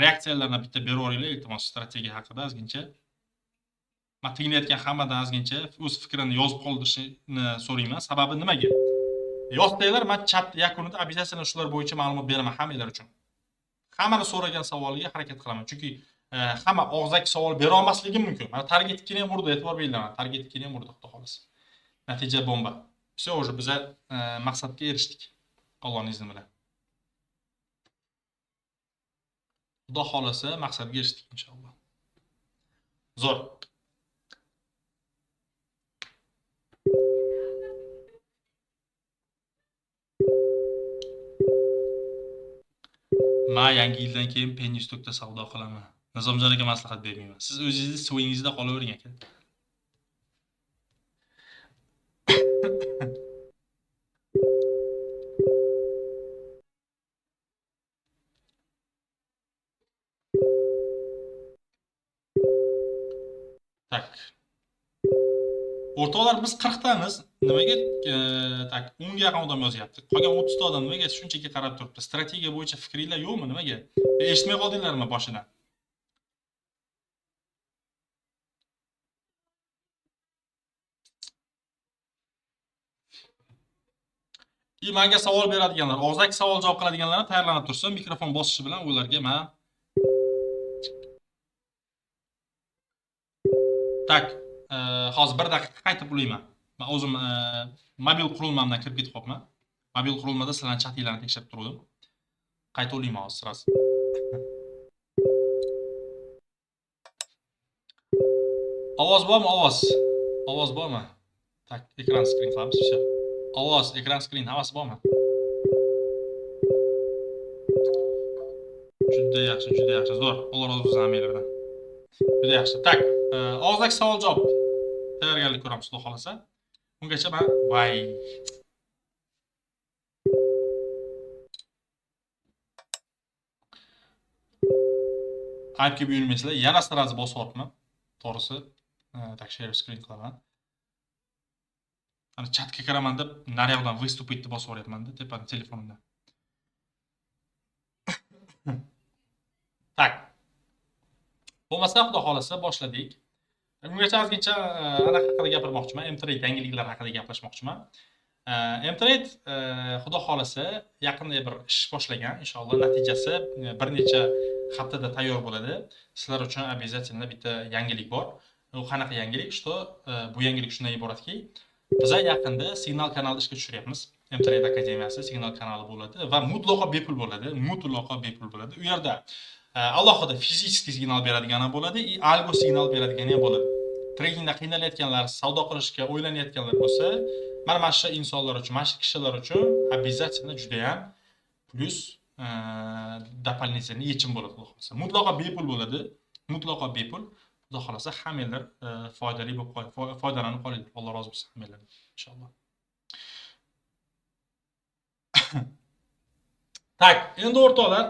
reaksiyalarni bitta berib yuboringlar, iltimos, strategiya haqida ozgincha. Men tinglayotgan hammadan ozgincha o'z fikrini yozib qoldirishini so'rayman. Sababi nimaga? Yozsanglar, men chat yakunida обязательно shular bo'yicha ma'lumot beraman hammanglar uchun. Hammani so'ragan savoliga harakat qilaman. Chunki hamma og'zaki savol bera olmasligim mumkin. Mana target 2 ni ham urdi, e'tibor beringlar. Target 2 ni ham urdi, xudo xolasa. Natija bomba. Всё, уже biza maqsadga erishdik. Allohning izni bilan. Xudo xolasa maqsadga erishdik inshaalloh. Zo'r. Ma yangi yildan keyin penny stockda savdo qilaman. Nizomjon aka maslahat bermayman. Siz o'zingizni swingingizda qolavering aka. Tak. O'rtoqlar, biz 40 tamiz. Nimaga tak 10 ga yaqin odam yozyapti. Qolgan 30 ta odam nimaga shunchaki qarab turibdi? Strategiya bo'yicha fikringlar yo'qmi nimaga? Eshitmay qoldinglarmi boshidan? Menga savol beradiganlar, og'zaki savol javob qiladiganlar ham tayyorlanib tursin, mikrofon bosishi bilan ularga men tak, hozir 1 daqiqa qaytib ulayman. Men o'zim mobil qurilmamdan kirib ketib qolibman. Mobil qurilmada sizlarning chatinglarni tekshirib turdim. Qayta ulayman hozir sirasi. Ovoz bormi, ovoz? Ovoz bormi? Tak, ekran skrin qilamiz, всё. Ovoz, ekran skrin hammasi bormi? Juda yaxshi, juda yaxshi, zo'r. Alloh rozi bo'lsin hammanglardan. Juda yaxshi. Tak, og'zaki savol javob tayyorgarlik ko'ramiz, xudo xolasa. Ungacha men vay. Aybga buyurmaysizlar, yana sразу bosib yuboribman. To'g'risi, tak share screen qilaman. Ana chatga kiraman deb nariyoqdan выступить deb bosib yuboryapman-da, tepadan telefonimdan. Tak. Bo'lmasa xudo xolasa boshladik. Ungacha ozgincha anaqa haqida gapirmoqchiman, M-Trade yangiliklari haqida gaplashmoqchiman. M-Trade xudo xolasa yaqinda bir ish boshlagan, inshaalloh natijasi bir necha haftada tayyor bo'ladi. Sizlar uchun обязательно bitta yangilik bor. U qanaqa yangilik? Что bu yangilik shundan iboratki, biz yaqinda signal kanalni ishga tushiryapmiz. M-Trade akademiyasi signal kanali bo'ladi va mutlaqo bepul bo'ladi, mutlaqo bepul bo'ladi. U yerda alohida fizический signal beradigan ham bo'ladi, и algo signal beradigan ham bo'ladi. Tradingda qiynalayotganlar, savdo qilishga o'ylanayotganlar bo'lsa, mana shu insonlar uchun, mana shu kishilar uchun обязательно juda ham plyus дополнительный yechim bo'ladi, xudo xolasa. Mutlaqo bepul bo'ladi, mutlaqo bepul. Xudo xolasa hammanglar foydali bo'lib foydalanib qolinglar. Alloh rozi bo'lsin hammanglardan inshaalloh. Tak, endi o'rtoqlar,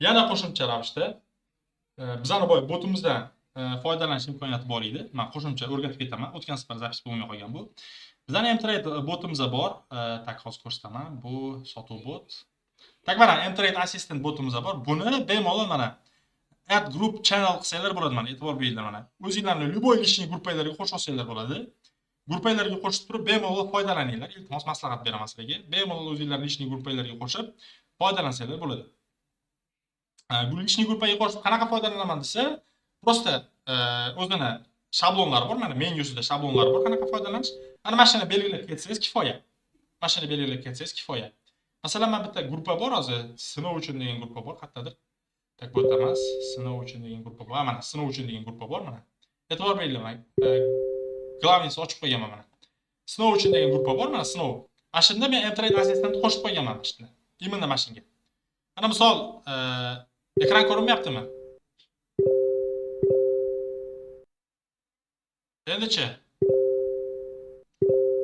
yana qo'shimcha ravishda bizani boya botimizdan foydalanish imkoniyati bor edi. Men qo'shimcha o'rgatib ketaman. O'tgan safar zapis bo'lmay qolgan bu. Bizani M-Trade botimiz bor. Tak, hozir ko'rsataman. Bu sotuv bot. Tak, mana M-Trade Assistant botimiz bor. Buni bemalol mana Add group channel qilsanglar bo'ladi mana, e'tibor beringlar mana. O'zinglarni любой личный gruppalarga qo'shib olsanglar bo'ladi. Gruppalarga qo'shib turib bemalol foydalaninglar. Iltimos, maslahat beraman sizlarga. Bemalol o'zinglarni личный gruppalarga qo'shib foydalansanglar bo'ladi. Bu личный gruppaga qo'shib qanaqa foydalanaman desa, просто o'zini shablonlari bor, mana menyusida shablonlari bor, qanaqa foydalanish. Ana mana shuni belgilab ketsangiz kifoya. Mana shuni belgilab ketsangiz kifoya. Masalan, mana bitta gruppa bor hozir, sinov uchun degan gruppa bor, qayerdadir. Tak, bu yerda emas, sinov uchun degan gruppa bor. Mana sinov uchun degan gruppa bor mana. E'tibor beringlar, mana главный si ochib qo'yganman mana. Sinov uchun degan gruppa bor, mana sinov. Mana shunda men MTrade Assistant qo'shib qo'yganman mana shunda. Именно mana shunga. Mana misol, ekran ko'rinmayaptimi? Endichi?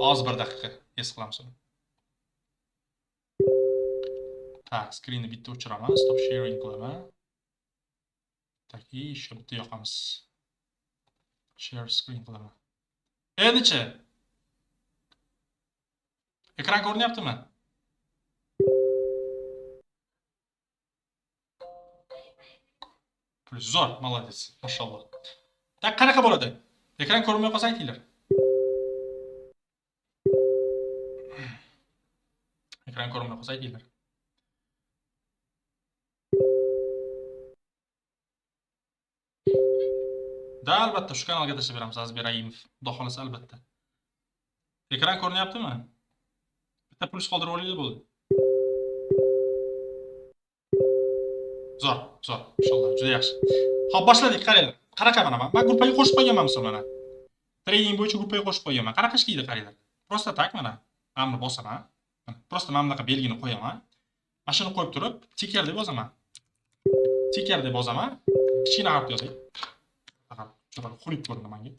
Hozir bir daqiqa es qilamiz uni. Так, screenni bitta o'chiraman, stop sharing qilaman. Так, и shu bitta yoqamiz. Share screen qilaman. Endichi? Ekran ko'rinyaptimi? Плюс zo'r, молодец, mashalloh. Так, qanaqa bo'ladi? Ekran ko'rinmay qolsa aytinglar. Ekran ko'rinmay qolsa aytinglar. Da, albatta shu kanalga tashlab beramiz Azizbek Raimov. Xudo xolasa albatta. Ekran ko'rinyaptimi? Bitta plyus qoldirib olinglar bo'ldi. Zo'r, zo'r, inshaalloh, juda yaxshi. Xo'p, boshladik, qaranglar. Qanaqa mana men gruppaga qo'shib qo'yganman misol mana. Trading bo'yicha gruppaga qo'shib qo'yganman. Qanaqa ishlaydi qaranglar. Просто так mana mana buni bosaman. Просто mana bunaqa belgini qo'yaman. Mana shuni qo'yib turib, ticker deb yozaman. Ticker deb yozaman. Kichkina harf yozay. Chiroyli xunuk ko'rindi menga.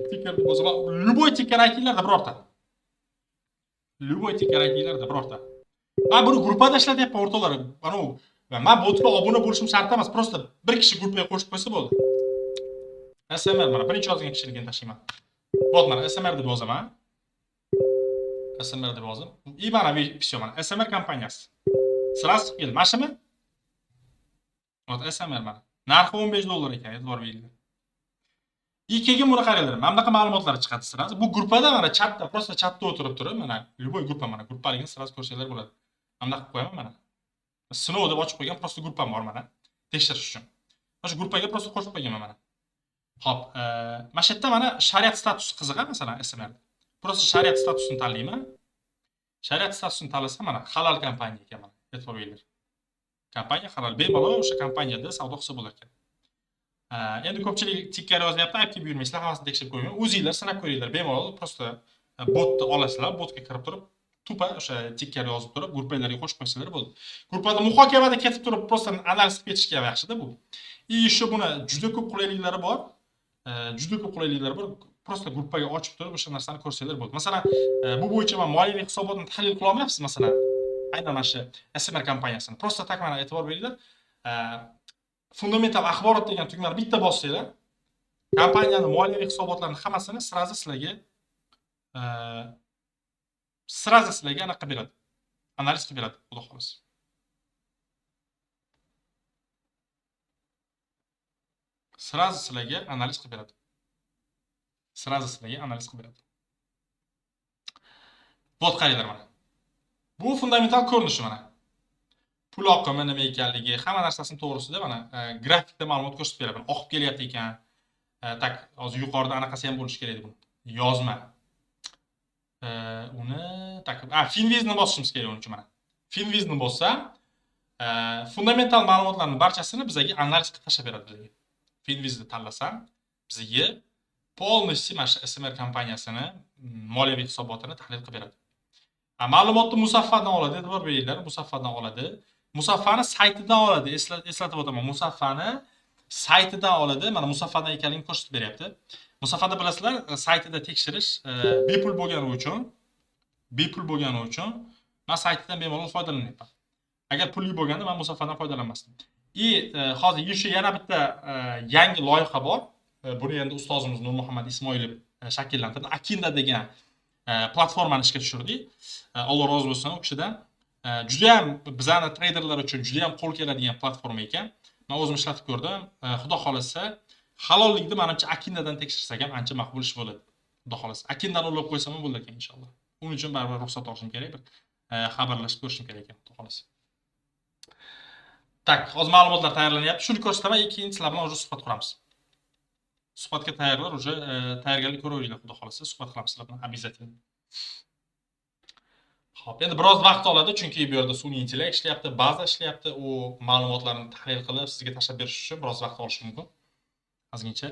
Ticker deb yozaman. Любой ticker aytinglarda birorta. Любой ticker aytinglarda birorta. Men buni gruppada ishlatyapman o'rtoqlar. Mana men botga obuna bo'lishim shart emas. Просто bir kishi gruppaga qo'shib qo'ysa bo'ldi. SMR mana birinchi yozgan kishiligini tashlayman. Bot mana SMR deb yozaman. SMR deb yozdim. И mana всё mana SMR kompaniyasi. Sразу chiqib keldi. Mana shumi? Вот SMR mana. Narxi $15 ekan, e'tibor beringlar. И keyin buni qaranglar. Mana bunaqa ma'lumotlar chiqadi sразу. Bu gruppada mana chatda, просто chatda o'tirib turib, mana любой gruppa mana gruppaligini sразу ko'rsanglar bo'ladi. Mana bunaqa qilib qo'yaman mana. Sinov deb ochib qo'ygan просто gruppam bor mana. Tekshirish uchun. Mana shu gruppaga просто qo'shib qo'yganman mana. Xo'p, mana shu yerda mana shariat statusi qiziq, masalan, SMR. Просто shariat statusini tanlayman. Shariat statusini tanlasam mana halol kompaniya ekan mana. E'tibor beringlar. Kompaniya halol, bemalol o'sha kompaniyada savdo qilsa bo'lar ekan. Endi ko'pchilik ticker yozyapti, aybga buyurmaysizlar, hammasini tekshirib ko'rmang. O'zinglar sinab ko'ringlar, bemalol просто botni olasizlar, botga kirib turib, tupa o'sha ticker yozib turib, gruppalarga qo'shib qo'ysanglar bo'ldi. Gruppada muhokamada ketib turib, просто analiz qilib ketishga ham yaxshida bu. И еще buni juda ko'p qulayliklari bor. Juda ko'p qulayliklari bor. Просто gruppaga ochib turib o'sha narsani ko'rsanglar bo'ldi. Masalan, bu bo'yicha men moliyaviy hisobotni tahlil qila olmayapsiz, masalan, aynan mana shu SMR kompaniyasini. Просто так mana e'tibor beringlar. Fundamental axborot degan tugmani bitta bossanglar, kompaniyaning moliyaviy hisobotlarini hammasini sразу sizlarga anaqa beradi. Analiz qilib beradi, xudo xohlasa. Sразу sizlarga analiz qilib beradi. Sразу sizlarga analiz qilib beradi. Bot qaranglar mana. Bu fundamental ko'rinishi mana. Pul oqimi nima ekanligi, hamma narsasini to'g'risida mana grafikda ma'lumot ko'rsatib beradi. Mana oqib kelyapti ekan. Tak, hozir yuqorida anaqasi ham bo'lishi kerak edi buni. Yozma. Uni tak, Finvizni bosishimiz kerak uning uchun mana. Finvizni bossam, fundamental ma'lumotlarning barchasini bizga analiz qilib tashlab beradi bizga. Finvizni tanlasam, bizga полностью mana shu SMR kompaniyasini moliyaviy hisobotini tahlil qilib beradi. Ma'lumotni Musaffadan oladi, e'tibor beringlar, Musaffadan oladi. Musaffani saytidan oladi, eslatib o'taman. Musaffani saytidan oladi. Mana Musaffadan ekanligini ko'rsatib beryapti. Musaffada bilasizlar, saytida tekshirish bepul bo'lgani uchun, men saytidan bemalol foydalanyapman. Agar pulli bo'lganda men Musaffadan foydalanmasdim. И hozir еще yana bitta yangi loyiha bor. Buni endi ustozimiz Nurmuhammad Ismoilov shakllantirdi. Akinda degan platformani ishga tushirdik. Alloh rozi bo'lsin u kishidan. Juda ham bizani treyderlar uchun juda ham qo'l keladigan platforma ekan. Men o'zim ishlatib ko'rdim. Xudo xolasa, halollikni menimcha Akindadan tekshirsak ham ancha maqbul ish bo'ladi. Xudo xolasa. Akindan ulab qo'ysam ham bo'lar ekan inshaalloh. Uning uchun baribir ruxsat olishim kerak, bir xabarlashib ko'rishim kerak ekan, xudo xolasa. Tak, hozir ma'lumotlar tayyorlanyapti. Shuni ko'rsataman, keyin sizlar bilan уже suhbat quramiz. Suhbatga tayyorlar, уже tayyorgarlik ko'raveringlar, xudo xolasa, suhbat qilamiz sizlar bilan обязательно. Xo'p, endi biroz vaqt oladi, chunki bu yerda sun'iy intellekt ishlayapti, baza ishlayapti, u ma'lumotlarni tahlil qilib sizga tashlab berish uchun biroz vaqt olishi mumkin. Ozgincha.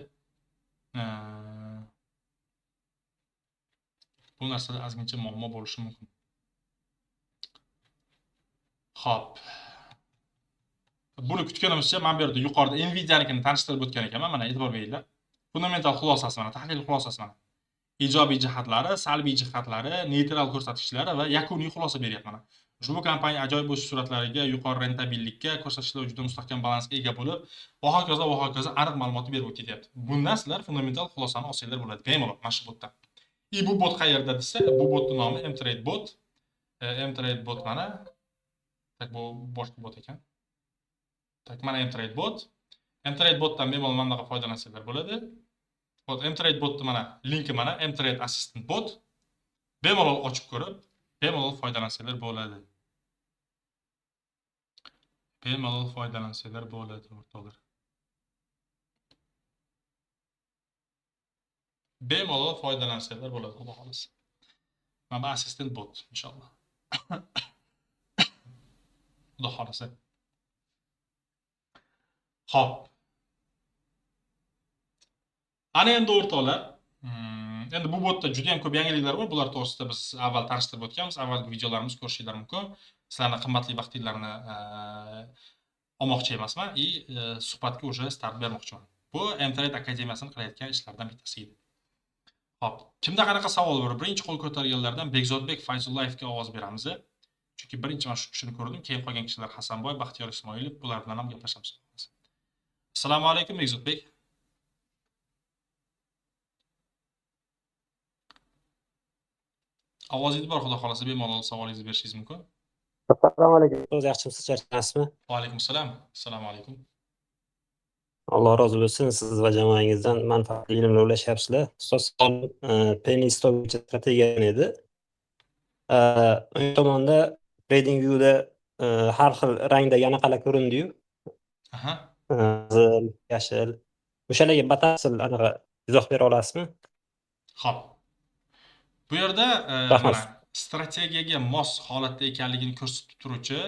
Bu narsada ozgincha muammo bo'lishi mumkin. Xo'p. Buni kutganimizcha men bu yerda yuqorida Nvidia'nikini tanishtirib o'tgan ekanman. Mana e'tibor beringlar. Fundamental xulosasi mana, tahlil xulosasi mana. Ijobiy jihatlari, salbiy jihatlari, neytral ko'rsatkichlari va yakuniy xulosa beryapti mana. Ushbu kompaniya ajoyib o'sish suratlariga, yuqori rentabillikka, ko'rsatkichlar juda mustahkam balansga ega bo'lib, va hokazo va hokazo aniq ma'lumotni berib ketyapti. Bundan sizlar fundamental xulosani olsanglar bo'ladi bemalol mana shu botdan. I bu bot qayerda desa, bu botning nomi MTrade bot. MTrade bot mana. Tak, bu boshqa bot ekan. Tak, mana MTrade bot. MTrade botdan bemalol mana bunaqa foydalansanglar bo'ladi. Bot MTrade botni mana linki mana MTrade Assistant bot. Bemalol ochib ko'rib, bemalol foydalansanglar bo'ladi. Bemalol foydalansanglar bo'ladi, o'rtoqlar. Bemalol foydalansanglar bo'ladi, xudo xolasa. Mana bu assistant bot inshaalloh. Xudo xolasa. Xo'p. Ana endi o'rtoqlar, endi bu botda juda ham ko'p yangiliklar bor. Bular to'g'risida biz avval tanishtirib o'tganmiz. Avvalgi videolarimizni ko'rishingiz mumkin. Sizlarning qimmatli vaqtinglarni olmoqchi emasman i suhbatga уже start bermoqchiman. Bu MTrade akademiyasini qilayotgan ishlardan bittasi edi. Xo'p, kimda qanaqa savol bor? Birinchi qo'l ko'targanlardan Bekzodbek Fayzullayevga ovoz beramiz. Chunki birinchi mana shu kishini ko'rdim, keyin qolgan kishilar Hasanboy, Baxtiyor Ismoilov, bular bilan ham gaplashamiz. Assalomu alaykum Bekzodbek. Ovozingiz bor, xudo xolasa bemalol savolingizni berishingiz mumkin. Assalomu alaykum. O'zi yaxshimisiz, charchamasmi? Va alaykum assalom. Assalomu alaykum. Alloh rozi bo'lsin, siz va jamoangizdan manfaatli ilmlar ulashyapsizlar. Ustoz, penny stock bo'yicha strategiya edi. O'ng tomonda trading viewda har xil rangdagi anaqalar ko'rindi-yu. Aha. Qizil, yashil. O'shalarga batafsil anaqa izoh bera olasizmi? Xo'p. Bu yerda Rahmat. mana strategiyaga mos holatda ekanligini ko'rsatib turuvchi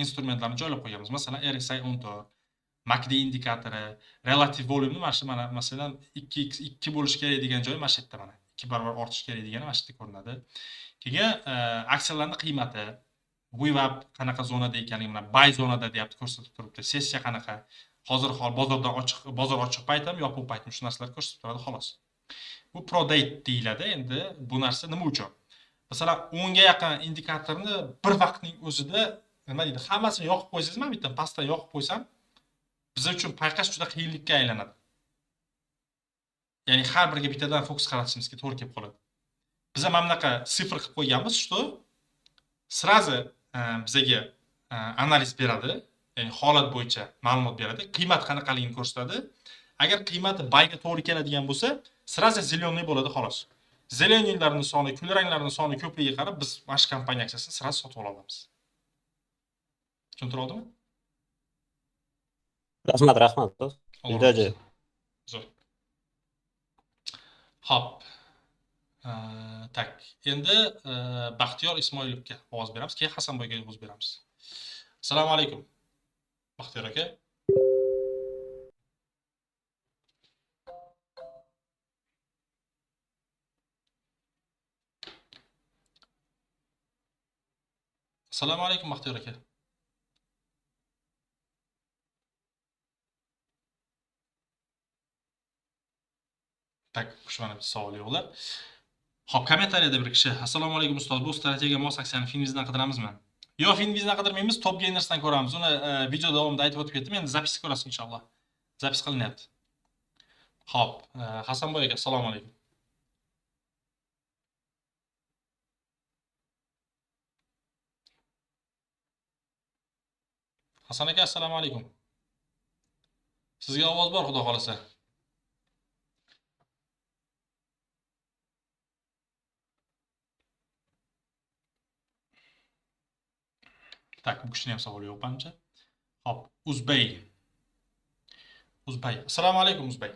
instrumentlarni joylab qo'yganmiz. Masalan, RSI 14, MACD indikatori, relative volume mana shu mana masalan 2x2 bo'lishi kerak degan joyi mana shu yerda mana 2 barobar ortishi kerak degani mana shu yerda ko'rinadi. Keyin aksiyalarning qiymati, VWAP qanaqa zonada ekanligi, mana buy zonada deyapti, ko'rsatib turibdi. Sessiya qanaqa? Hozir hol bozorda ochiq, bozor ochiq paytmi, yopiq paytmi, shu narsalar ko'rsatib turadi xolos. Bu prodate deyiladi. Endi bu narsa nima uchun? Masalan, 10 ga yaqin indikatorni bir vaqtning o'zida nima deydi, hammasini yoqib qo'ysangiz, men bitta pastdan yoqib qo'ysam, biz uchun payqash juda qiyinlikka aylanadi. Ya'ni har biriga bittadan fokus qaratishimizga to'g'ri kelib qoladi. Biz ham mana bunaqa sifr qilib qo'yganmiz, что сразу bizaga analiz beradi, ya'ni holat bo'yicha ma'lumot beradi, qiymat qanaqaligini ko'rsatadi. Agar qiymati buyga to'g'ri keladigan bo'lsa, сразу зеленый bo'ladi xolos. Zeleniylarning soni, kulranglarning soni ko'pligiga qarab biz mana shu kompaniya aksiyasini сразу sotib ola olamiz. Tushuntira oldimmi? Rahmat, rahmat. Juda ajoyib. Zo'r. Xo'p. Tak, endi Baxtiyor Ismoilovga ovoz beramiz, keyin Hasanboyga ovoz beramiz. Assalomu alaykum. Baxtiyor aka. Assalomu alaykum Baxtiyor aka. Tak, mana bir savol yo'qlar. Xo'p, kommentariyada bir kishi, assalomu alaykum ustoz, bu strategiya mos aksiyani Finvizdan qidiramizmi? Yo'q, Finvizdan qidirmaymiz, Top Gainersdan ko'ramiz. Uni video davomida aytib o'tib ketdim. Endi zapis ko'rasiz inshaalloh. Zapis qilinyapti. Xo'p, Hasanboy aka, assalomu alaykum. Hasan aka, assalomu alaykum. Sizga ovoz bor, xudo xolasa. Так, bu kishini ham savoli yo'q manimcha. Xo'p, Uzbay. Uzbay. Assalomu alaykum, Uzbay.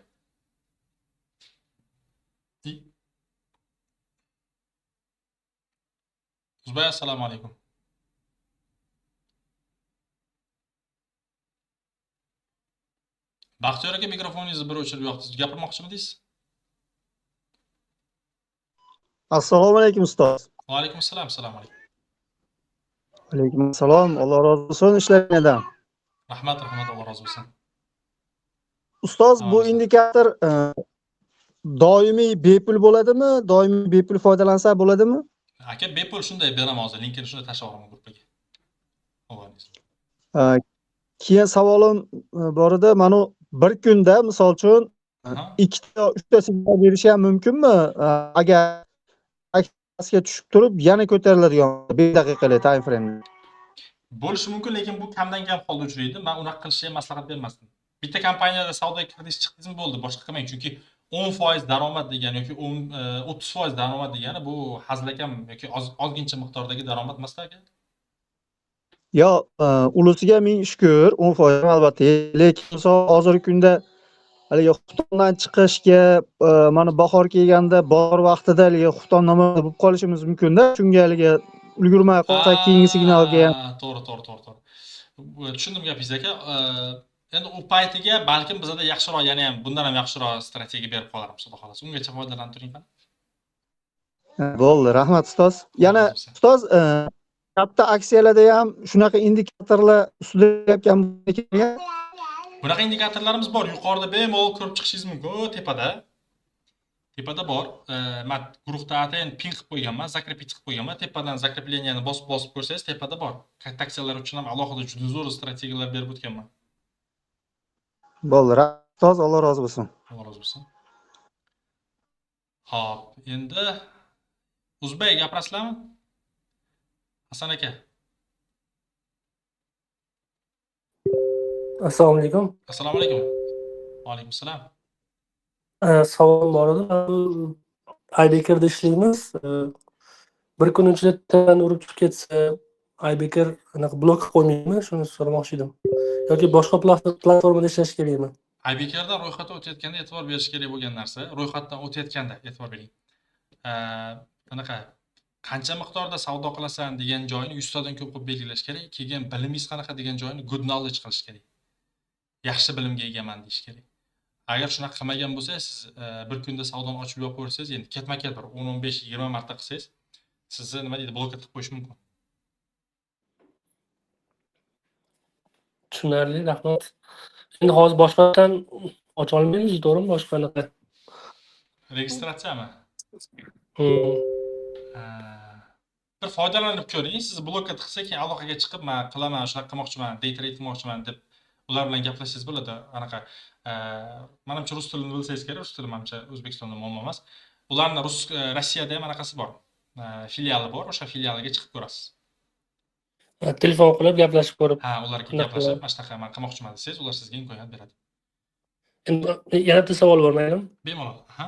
Uzbay, assalomu alaykum. Baxtiyor aka, mikrofoningizni bir o'chirib yoqdingiz. Gapirmoqchimidingiz? Assalomu alaykum ustoz. Va alaykum assalom, assalomu alaykum. Alaykum assalom. Alloh rozi bo'lsin ishlaringizdan. Rahmat, rahmat, Alloh rozi bo'lsin. Ustoz, bu indikator doimiy bepul bo'ladimi? Doimiy bepul foydalansa bo'ladimi? Aka, bepul shunday beraman hozir, linkini shunday tashlab yuboraman gruppaga. Keyin savolim bor edi. Mana bir kunda misol uchun 2ta, 3ta signal berishi ham mumkinmi? Agar pastga tushib turib yana ko'tariladigan 5 daqiqalik time frame. Bo'lishi mumkin, lekin bu kamdan kam holda uchraydi. Men unaqa qilishni ham maslahat bermasdim. Bitta kompaniyada savdoga kirdingiz, chiqdingizmi bo'ldi, boshqa qilmang, chunki 10% daromad degani yoki 30% daromad degani bu hazilakam yoki ozgincha miqdordagi daromad emas aka. Yo, ulusiga ming shukur, 10% albatta. Lekin misol hozirgi kunda haligi xuftondan chiqishga, mana bahor kelganda, bahor vaqtida haligi xufton nima bo'lib qolishimiz mumkin-da. Shunga haligi ulgurmay qolsak keyingi signalga ham. To'g'ri, to'g'ri, to'g'ri, to'g'ri. Tushundim gapingizni aka. Endi u paytiga balkim bizada yaxshiroq, yana ham bundan ham yaxshiroq strategiya berib qolarmiz, xudo xolasa. Ungacha foydalanib turing qani. Bo'ldi, rahmat ustoz. Yana ustoz, katta aksiyalarda ham shunaqa indikatorlar ustida gapgan. Bunaqa indikatorlarimiz bor. Yuqorida bemalol ko'rib chiqishingiz mumkin. Tepada. Tepada bor. Men guruhda atayin pin qilib qo'yganman, закрепить qilib qo'yganman. Tepadan закрепленияni bosib-bosib ko'rsangiz, tepada bor. Katta aksiyalar uchun ham alohida juda zo'r strategiyalar berib o'tganman. Bo'ldi, ustoz, Alloh rozi bo'lsin. Alloh rozi bo'lsin. Xo'p, endi Uzbay gapirasizlarmi? Hasan aka. Assalomu alaykum. Assalomu alaykum. Va alaykum assalom. Savolim bor edi. iBakerda ishlaymiz. Bir kun ichida tan urib chiqib ketsa, iBaker anaqa blok qilib qo'ymaydimi? Shuni so'ramoqchi edim. Yoki boshqa platformada ishlash kerakmi? iBakerdan ro'yxatdan o'tayotganda e'tibor berish kerak bo'lgan narsa, ro'yxatdan o'tayotganda e'tibor bering. Anaqa qancha miqdorda savdo qilasan degan joyini 100 tadan ko'p qilib belgilash kerak. Keyin bilimingiz qanaqa degan joyini good knowledge qilish kerak. Yaxshi bilimga egaman deyish kerak. Agar shunaqa qilmagan bo'lsangiz, siz bir kunda savdoni ochib yopib ko'rsangiz, endi ketma-ket bir 10, 15, 20 marta qilsangiz, sizni nima deydi, blokka tiqib qo'yish mumkin. Tushunarli, rahmat. Endi hozir boshqadan ocha olmaymiz, to'g'rimi? Boshqa anaqa. Registratsiyami? Bir foydalanib ko'ring, siz blokka tiqsa keyin aloqaga chiqib, men qilaman, shunaqa qilmoqchiman, day trade qilmoqchiman deb ular bilan gaplashsangiz bo'ladi. Anaqa, menimcha rus tilini bilsangiz kerak, rus tili menimcha O'zbekistonda muammo emas. Ularni Rossiyada ham anaqasi bor, filiali bor, o'sha filialiga chiqib ko'rasiz. Telefon qilib gaplashib ko'rib. Ha, ularga gaplashib, mana shunaqa men qilmoqchiman desangiz, ular sizga imkoniyat beradi. Endi yana bitta savol bor, maylimi? Bemalol. Ha.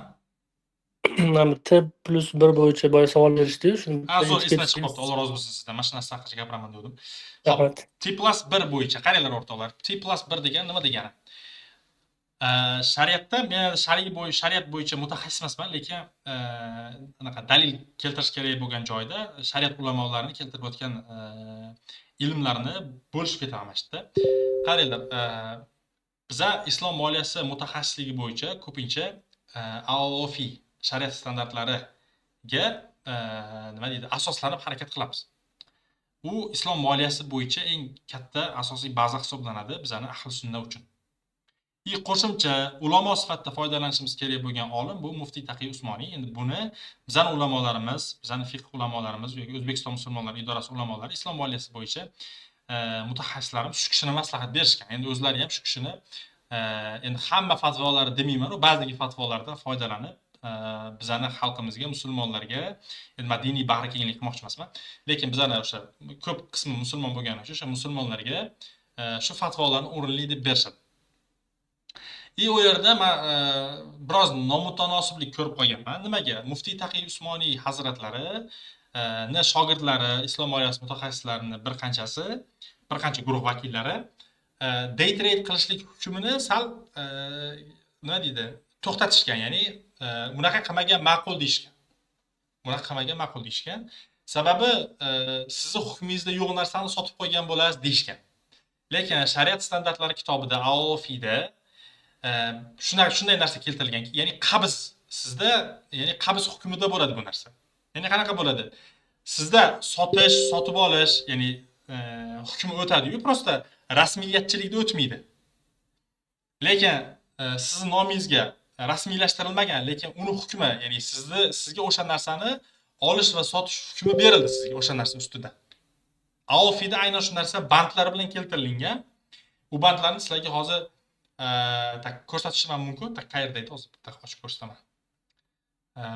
Mana T+1 bo'yicha boya savol berishdi-yu, shuni. Ha, zo'r esdan chiqib qoldi. Alloh rozi bo'lsin sizdan. Mana shu narsa haqida gapiraman dedim. Xo'p, T+1 bo'yicha qaranglar o'rtoqlar. T+1 degan nima degani? Shariatda men shariat bo'yicha mutaxassis emasman, lekin anaqa dalil keltirish kerak bo'lgan joyda shariat ulamolarini keltirib o'tgan ilmlarni bo'lishib ketaman mana shu yerda. Qaranglar, biza islom moliyasi mutaxassisligi bo'yicha ko'pincha AOFI shariat standartlariga nima deydi, asoslanib harakat qilamiz. U islom moliyasi bo'yicha eng katta asosiy baza hisoblanadi bizani ahli sunna uchun. Qo'shimcha ulamo sifatida foydalanishimiz kerak bo'lgan olim bu Muftiy Taqiy Usmoniy. Endi buni bizani ulamolarimiz, bizani fiqh ulamolarimiz yoki O'zbekiston musulmonlari idorasi ulamolari islom moliyasi bo'yicha mutaxassislarimiz shu kishini maslahat berishgan. Endi o'zlari ham shu kishini endi hamma fatvolari demayman, u ba'zi fatvolardan foydalanib bizani xalqimizga, musulmonlarga, endi men diniy bag'rikenglik qilmoqchi emasman, lekin bizani o'sha ko'p qismi musulmon bo'lgani uchun o'sha musulmonlarga shu fatvolarni o'rinli deb berishadi. И u yerda men biroz nomutanosiblik ko'rib qolganman. Nimaga? Muftiy Taqiy Usmoniy hazratlari ni shogirdlari, islom moliyasi mutaxassislarini bir qanchasi, bir qancha guruh vakillari day trade qilishlik hukmini sal nima deydi, to'xtatishgan, ya'ni bunaqa qilmagan ma'qul deyishgan. Bunaqa qilmagan ma'qul deyishgan. Sababi sizni hukmingizda yo'q narsani sotib qo'ygan bo'lasiz deyishgan. Lekin shariat standartlari kitobida AOFida shunday narsa keltirilganki, ya'ni qabz sizda, ya'ni qabz hukmida bo'ladi bu narsa. Ya'ni qanaqa bo'ladi? Sizda sotish, sotib olish, ya'ni hukmi o'tadi-yu, prosta rasmiyatchilikda o'tmaydi. Lekin sizni nomingizga rasmiylashtirilmagan, lekin uni hukmi, ya'ni sizga o'sha narsani olish va sotish hukmi berildi sizga o'sha narsa ustida. AOFida aynan shu narsa bandlar bilan keltirilgan. U bandlarni sizlarga hozir ko'rsatishim ham mumkin. Qayerda edi? Hozir bitta ochib ko'rsataman.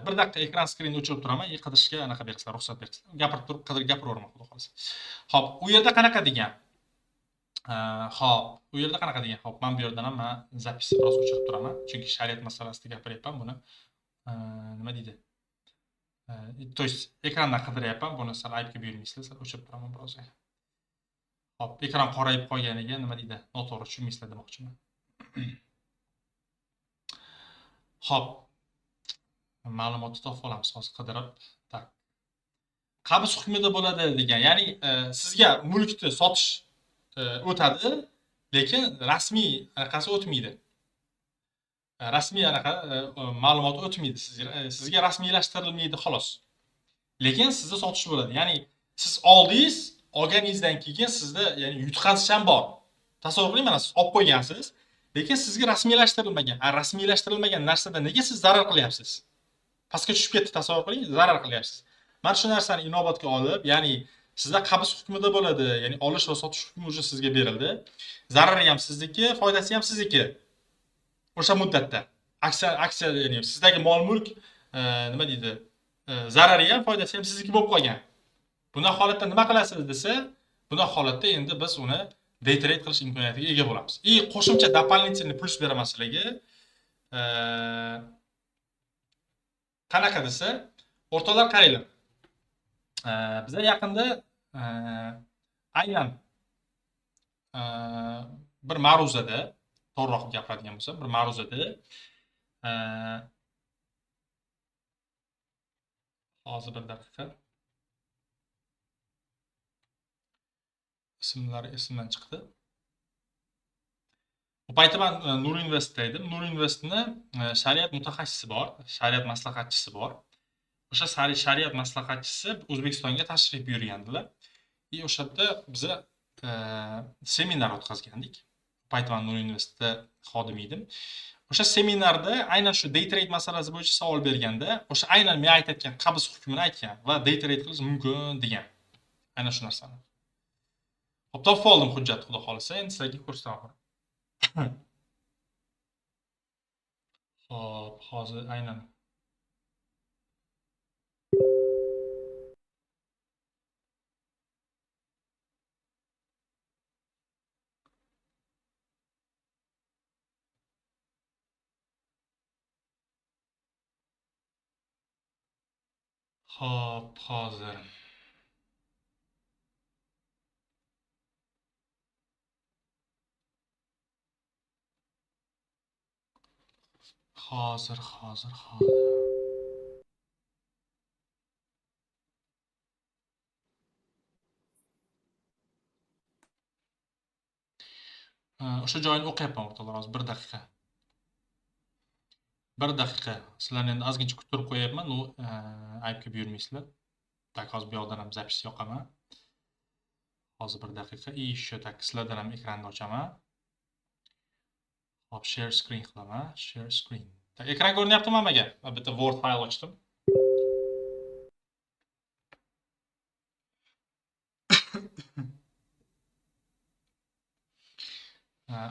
Bir daqiqa ekran skrinni o'chirib turaman, qidirishga anaqa berasizlar, ruxsat berasizlar. Gapirib turib, qidirib gapiraveraman, xudo xolasa. Xo'p, u yerda qanaqa degan? Xo'p, u yerda qanaqa degan? Xo'p, men bu yerdan ham men zapisni biroz o'chirib turaman, chunki shariat masalasida gapiryapman buni. Nima deydi? То есть ekrandan qidiryapman, buni sal aybga buyurmaysizlar, sal o'chirib turaman biroz. Xo'p, ekran qorayib qolganiga nima deydi? Noto'g'ri tushunmaysizlar demoqchiman. Xo'p, ma'lumotni topib olamiz hozir qidirib. Tak. Qabz hukmida bo'ladi degan, ya'ni sizga mulkni sotish o'tadi, lekin rasmiy anaqasi o'tmaydi. Rasmiy anaqa ma'lumot o'tmaydi sizga, sizga rasmiylashtirilmaydi xolos. Lekin sizda sotish bo'ladi. Ya'ni siz oldingiz, olganingizdan keyin sizda, ya'ni yutqazish ham bor. Tasavvur qiling, mana siz olib qo'ygansiz, lekin sizga rasmiylashtirilmagan. Rasmiylashtirilmagan narsada nega siz zarar qilyapsiz? Pastga tushib ketdi, tasavvur qiling, zarar qilyapsiz. Mana shu narsani inobatga olib, ya'ni sizda qabz hukmida bo'ladi, ya'ni olish va sotish hukmi уже sizga berildi. Zarari ham sizniki, foydasi ham sizniki. O'sha muddatda aksiya, ya'ni sizdagi mol-mulk nima deydi, zarari ham foydasi ham sizniki bo'lib qolgan. Bunday holatda nima qilasiz desa, bunday holatda endi biz uni day trade qilish imkoniyatiga ega bo'lamiz. И qo'shimcha дополнительный plyus beraman sizlarga. Qanaqa desa, o'rtoqlar qaranglar. Bizda yaqinda aynan bir ma'ruzada, to'g'riroq gapiradigan bo'lsam, bir ma'ruzada hozir bir daqiqa. Ismlari esimdan chiqdi. Bu payti men Nur Investda edim. Nur Investni shariat mutaxassisi bor, shariat maslahatchisi bor. O'sha shariat maslahatchisi O'zbekistonga tashrif buyurgandilar. И o'sha yerda biza seminar o'tkazgandik. Bu payti men Nur Investda xodim edim. O'sha seminarda aynan shu day trade masalasi bo'yicha savol berganda, o'sha aynan men aytayotgan qabz hukmini aytgan va day trade qilish mumkin degan. Aynan shu narsani. Xo'p, topib oldim hujjat, xudo xolasa, endi sizlarga ko'rsataman. Xo'p, hozir aynan Xo'p, hozir. Hozir. O'sha joyini o'qiyapman o'rtoqlar, hozir bir daqiqa. Bir daqiqa. Sizlarni endi ozgincha kuttirib qo'yapman, u aybga buyurmaysizlar. Tak, hozir bu yoqdan ham zapis yoqaman. Hozir bir daqiqa. И shu tak sizlardan ham ekranni ochaman. Hop, share screen qilaman. Share screen. Tak, ekran ko'rinyaptimi hammaga? Men bitta Word fayl ochdim.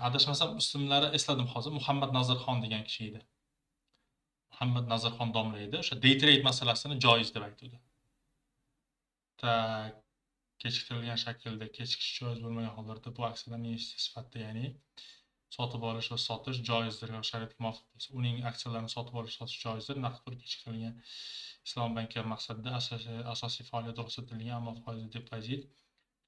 Adashmasam ismlari esladim hozir. Muhammad Nazirxon degan kishi edi. Muhammad Nazirxon domla edi. O'sha day trade masalasini joiz deb aytdi. Tak, kechiktirilgan shaklda kechikish joiz bo'lmagan hollarda bu aksiyadan investitsiya sifatida, ya'ni Sotib olish va sotish joizdir va shariatga muvofiq bo'lsa, uning aksiyalarini sotib olish sotish joizdir. Naqd pul kechiktirilgan Islom banki maqsadida asosiy faoliyat ruxsat etilgan, ammo foizli depozit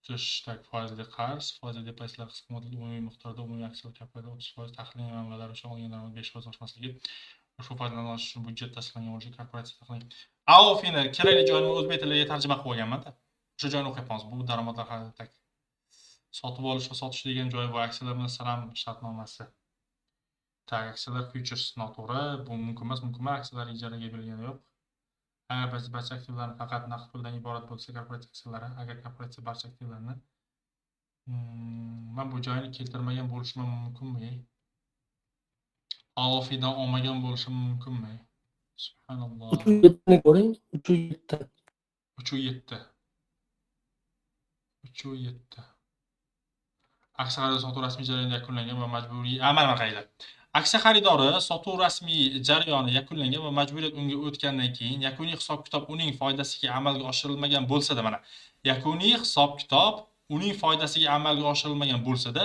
tutish, foizli qarz, foizli depozitlar qisqa muddatli umumiy miqdorda umumiy aksiyalar kapitalida 30% taxlangan manbalar uchun olgan daromad 5% oshmasligi, ushbu foydalanish uchun byudjet tasdiqlangan bo'lishi, korporatsiya taxlangan. AAOIFIni kerakli joyini o'zbek tiliga tarjima qilib olganman-da. O'sha joyini o'qiyapmiz. Bu daromadlar haqida sotib olish va sotish degan joyi bu aksiyalar bilan salam shartnomasi. Tak, aksiyalar futures noto'g'ri, bu mumkin emas, mumkin emas, aksiyalar ijaraga berilgani yo'q. Agar barcha aktivlarni faqat naqd puldan iborat bo'lsa, korporatsiya aksiyalari, agar korporatsiya barcha aktivlarni men bu joyini keltirmagan bo'lishim mumkinmi? AAOIFIdan olmagan bo'lishim mumkinmi? Subhanalloh. 3.7 ni ko'ring, 3.7. 3.7. 3.7. Aksiya xaridori sotuv rasmiy jarayoni yakunlangan va majburiy amal qaranglar. Aksiya xaridori sotuv rasmiy jarayoni yakunlangan va majburiyat unga o'tgandan keyin yakuniy hisob-kitob uning foydasiga amalga oshirilmagan bo'lsa-da, mana yakuniy hisob-kitob uning foydasiga amalga oshirilmagan bo'lsa-da,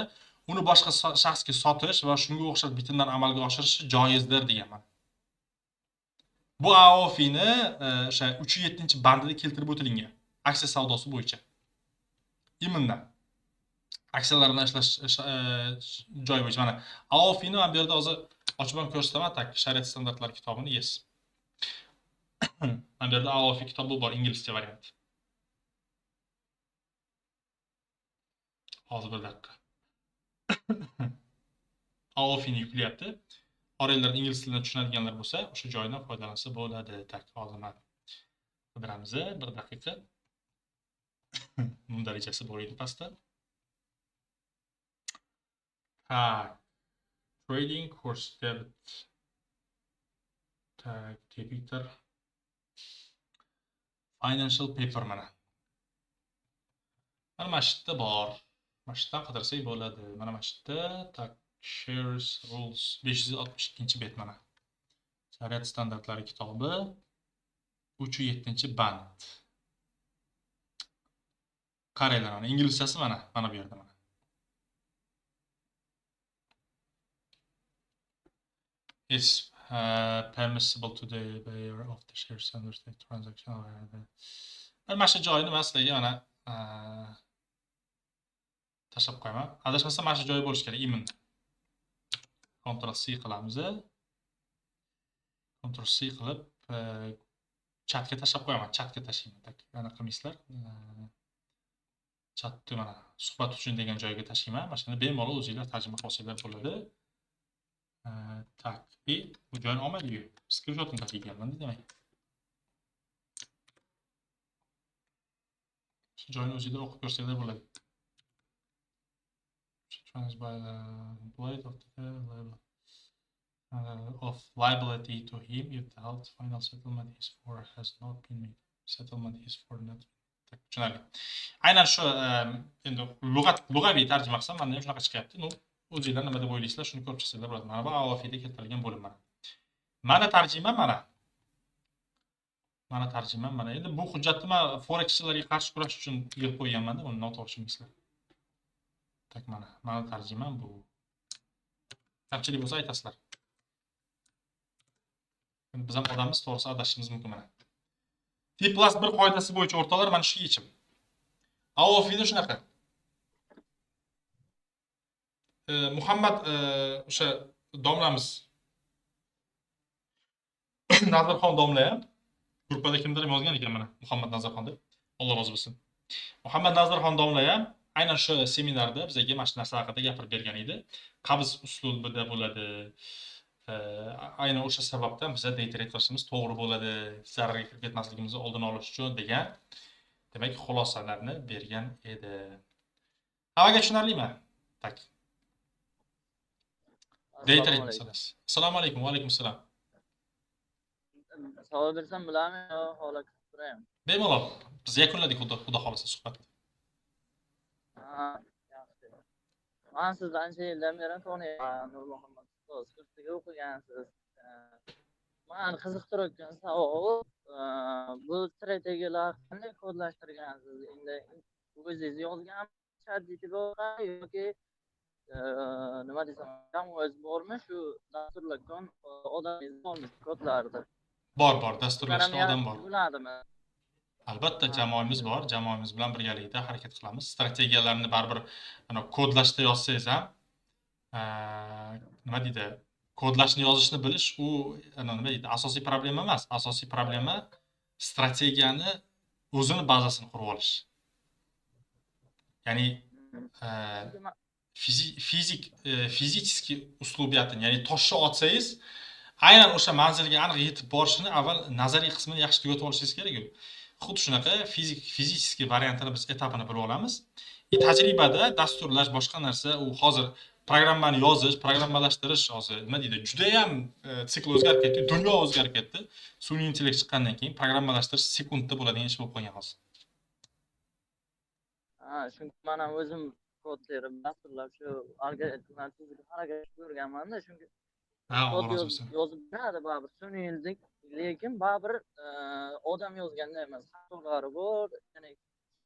uni boshqa shaxsga sotish va shunga o'xshash bitimlar amalga oshirish joizdir degan mana. Bu AAOIFIni o'sha 3.7-bandida keltirib o'tilgan aksiya savdosi bo'yicha. Именно aksiyalar bilan ishlash joyi bo'yicha mana AAOIFIni men bu yerda hozir ochib ham ko'rsataman. Tak, shariat standartlari kitobini yes. Mana bu yerda AAOIFI kitobi bor, inglizcha variant. Hozir bir daqiqa. AAOIFIni yuklayapti. Oranglar ingliz tilini tushunadiganlar bo'lsa, o'sha joydan foydalansa bo'ladi. Tak, hozir mana qidiramiz, bir daqiqa. Mundarijasi bor edi pastda. Tak, trading course debit. Tak, debitor. Financial paper mana. Mana shu yerda bor. Mana shu yerdan qidirsak bo'ladi. Mana shu yerda tak shares rules 562-bet mana. Shariat standartlari kitobi 3.7-band. Qaranglar mana inglizchasi mana, mana bu yerda mana. Is permissible to the buyer of the shares under the transaction. Mana shu joyini men sizlarga mana tashlab qo'yaman. Adashmasam mana shu joyi bo'lishi kerak, imенно. Ctrl C qilamiz. Ctrl C qilib chatga tashlab qo'yaman, chatga tashlayman. Tak, ana qilmaysizlar. Chatni mana suhbat uchun degan joyga tashlayman. Mana shuni bemalol o'zingizlar tarjima qilsanglar bo'ladi. Tak, bu joyni olmadi-yu. Screenshotni tashlaganman demak. Shu joyni o'zingizlar o'qib ko'rsanglar bo'ladi. By the blade of the of liability to him if the health final settlement is for has not been made. Settlement is for not. Tushunarli. Aynan shu endi lug'aviy tarjima qilsam menda ham shunaqa chiqyapti. Ну, o'zingizlar nima deb o'ylaysizlar, shuni ko'rib chiqsanglar bo'ladi. Mana bu AAOIFIda keltirilgan bo'lim mana. Mana tarjima mana. Mana tarjima mana. Endi bu hujjatni men forexchilarga qarshi kurash uchun yig'ib qo'yganman-da, uni noto'g'ri tushunmaysizlar. Tak mana, mana tarjimam bu. Kamchilik bo'lsa aytasizlar. Endi biz ham odammiz, to'g'risi adashishimiz mumkin mana. T+1 qoidasi bo'yicha o'rtoqlar mana shu yechim. AAOIFIda shunaqa. Muhammad o'sha domlamiz Nazirxon domla ham gruppada kimdir ham yozgan ekan mana Muhammad Nazirxon deb. Alloh rozi bo'lsin. Muhammad Nazirxon domla ham aynan shu seminarda bizga mana shu narsa haqida gapirib bergan edi. Qabz uslubida bo'ladi. Aynan o'sha sababdan biza day trade qilishimiz to'g'ri bo'ladi, zararga kirib ketmasligimizni oldini olish uchun degan, demak, xulosalarni bergan edi. Hammaga tushunarlimi? Tak. Day trade masalasi. Assalomu alaykum, va alaykum assalom. Savol bersam bo'ladimi yo holi kutib turaymi? Bemalol. Biz yakunladik xudo xolasa suhbatni. Ha, yaxshi. Men sizni ancha yildan beri taniyman, Nurmuhammad ustoz, kursga o'qigansiz. Meni qiziqtirayotgan savol, bu strategiyalar qanday kodlashtirgansiz? Endi o'zingiz yozgan ChatGPT yoki Nima desam, jamoangiz bormi? Shu dasturlagan odamingiz bormi kodlarni? Bor, bor, Ular ham dasturlashda odam bor. Bo'ladimi? Albatta, jamoamiz bor. Jamoamiz bilan birgalikda harakat qilamiz. Strategiyalarni baribir ana kodlashda yozsangiz ham, nima deydi, kodlashni, yozishni bilish u ana nima deydi, asosiy problema emas. Asosiy problema strategiyani o'zini bazasini qurib olish. Ya'ni fizik физический uslubiyatini, ya'ni toshni otsangiz, aynan o'sha manzilga aniq yetib borishini avval nazariy qismini yaxshi tugatib olishingiz kerak-ku. Xuddi shunaqa физический variantini biz etapini bilib olamiz. И tajribada dasturlash boshqa narsa, u hozir programmani yozish, programmalashtirish hozir nima deydi, judayam sikl o'zgarib ketdi, dunyo o'zgarib ketdi. Sun'iy intellekt chiqqandan keyin programmalashtirish sekundda bo'ladigan ish bo'lib qolgan hozir. Ha, chunki man ham o'zim kod terib, dasturlab, shu algoritmlarni tuzib harakat qilib ko'rganman-da, chunki Ha, kod Alloh rozi bo'lsin. Yozib beradi baribir sun'iy intellekt, lekin baribir odam yozganda emas, xatolari bor, ya'ni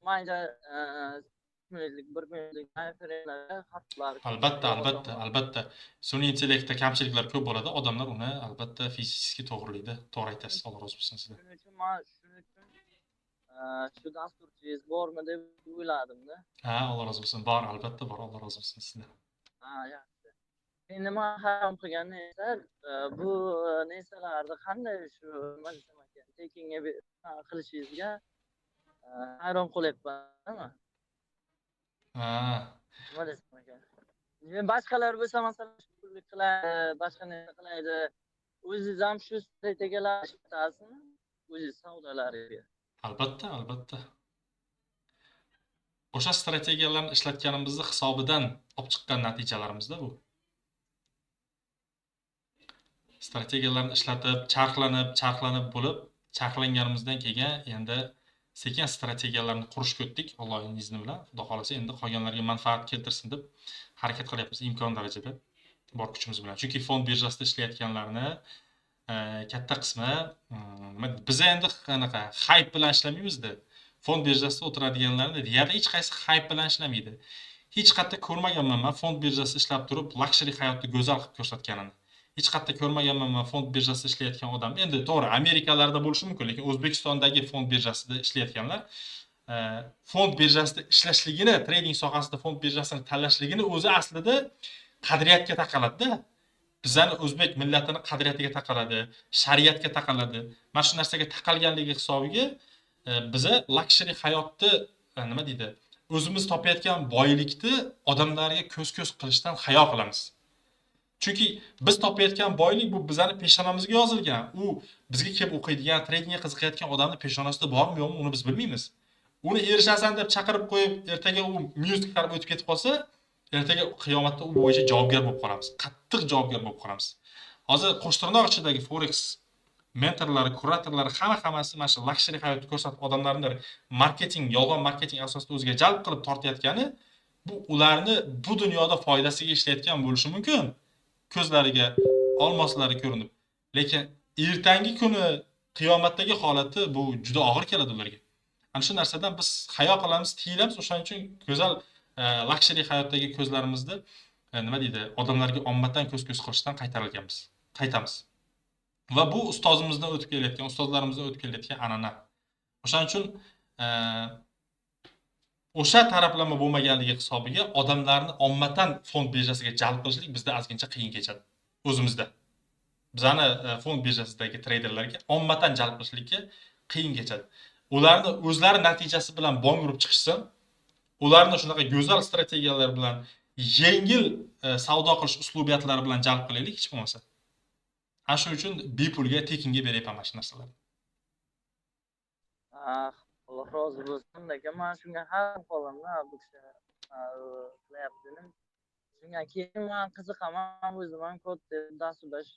mayda minutlik, bir minutlik time xatolar. Albatta, albatta, albatta. Sun'iy intellektda kamchiliklar ko'p bo'ladi. Odamlar uni albatta fizически to'g'rilaydi. To'g'ri aytasiz. Alloh rozi bo'lsin sizdan. Shuning uchun man shuning uchun shu dasturchingiz bormi deb o'yladimda. Ha, Alloh rozi bo'lsin. Bor, albatta bor. Alloh rozi bo'lsin sizdan. Ha, yaxshi. Endi man hayron qilgan narsa, bu narsalarni qanday shu, nima desam ekan, tekinga qilishingizga hayron qolyapman. Ha. Nima desam ekan? Men boshqalar bo'lsa, masalan, shu pullik qiladi, boshqa narsa qiladi. O'zingiz ham shu strategiyalar ishlatasizmi? O'zingiz savdolaringizga. Albatta, albatta. O'sha strategiyalarni ishlatganimizni hisobidan olib chiqqan natijalarimizda bu. Strategiyalarni ishlatib, charxlanib, charxlanib bo'lib, charxlanganimizdan keyin endi sekin strategiyalarni qurishga o'tdik, Allohning izni bilan. Xudo xolasa, endi qolganlarga manfaat keltirsin deb harakat qilyapmiz imkon darajada bor kuchimiz bilan. Chunki fond birjasida ishlayotganlarni katta qismi nima, biz endi anaqa hayp bilan ishlamaymizda. Fond birjasida o'tiradiganlarni deyarli hech qaysi hayp bilan ishlamaydi. Hech qayerda ko'rmaganman man fond birjasida ishlab turib luxury hayotni go'zal qilib ko'rsatganini. Hech qayerda ko'rmaganman man fond birjasida ishlayotgan odam. Endi to'g'ri, Amerikalarda bo'lishi mumkin, lekin O'zbekistondagi fond birjasida ishlayotganlar fond birjasida ishlashligini, trading sohasida fond birjasini tanlashligini o'zi aslida qadriyatga taqaladi-da. Bizani o'zbek millatini qadriyatiga taqaladi, shariatga taqaladi. Mana shu narsaga taqalganligi hisobiga biza luxury hayotni nima deydi, o'zimiz topayotgan boylikni odamlarga ko'z-ko'z qilishdan hayo qilamiz. Chunki biz topayotgan boylik bu bizani peshonamizga yozilgan. U bizga kelib o'qiydigan, tradingga qiziqayotgan odamni peshonasida bormi yo'qmi, uni biz bilmaymiz. Uni erishasan deb chaqirib qo'yib, ertaga u minusga qarab o'tib ketib qolsa, ertaga qiyomatda u bo'yicha javobgar bo'lib qolamiz. Qattiq javobgar bo'lib qolamiz. Hozir qo'shtirnoq ichidagi forex mentorlari, kuratorlari hamma-hammasi mana shu luxury hayotni ko'rsatib odamlarni marketing, yolg'on marketing asosida o'ziga jalb qilib tortayotgani bu ularni bu dunyoda foydasiga ishlayotgan bo'lishi mumkin. Ko'zlariga olmoslari ko'rinib. Lekin ertangi kuni qiyomatdagi holati bu juda og'ir keladi ularga. Ana shu narsadan biz hayo qilamiz, tiyilamiz. O'shaning uchun go'zal luxury hayotdagi ko'zlarimizni nima deydi, odamlarga ommaddan ko'z-ko'z qilishdan qaytarilganmiz. Qaytamiz. Va bu ustozimizdan o'tib kelayotgan, ustozlarimizdan o'tib kelayotgan an'ana. O'shaning uchun o'sha taraflama bo'lmaganligi hisobiga odamlarni ommadan fond birjasiga jalb qilishlik bizda ozgincha qiyin kechadi. O'zimizda. Bizani fond birjasidagi treyderlarga ommadan jalb qilishlikka qiyin kechadi. Ularni o'zlari natijasi bilan bong urib chiqishsin, ularni shunaqa go'zal strategiyalar bilan yengil savdo qilish uslubiyatlari bilan jalb qilaylik hech bo'lmasa. Ana shuning uchun bepulga, tekinga beryapman mana shu narsalarni. Ah, Alloh rozi bo'lsin, lekin man shunga hayron qolamda, bu kishi qilyapti dedim. Shunga keyin man qiziqaman, o'zim ham kod dasturlash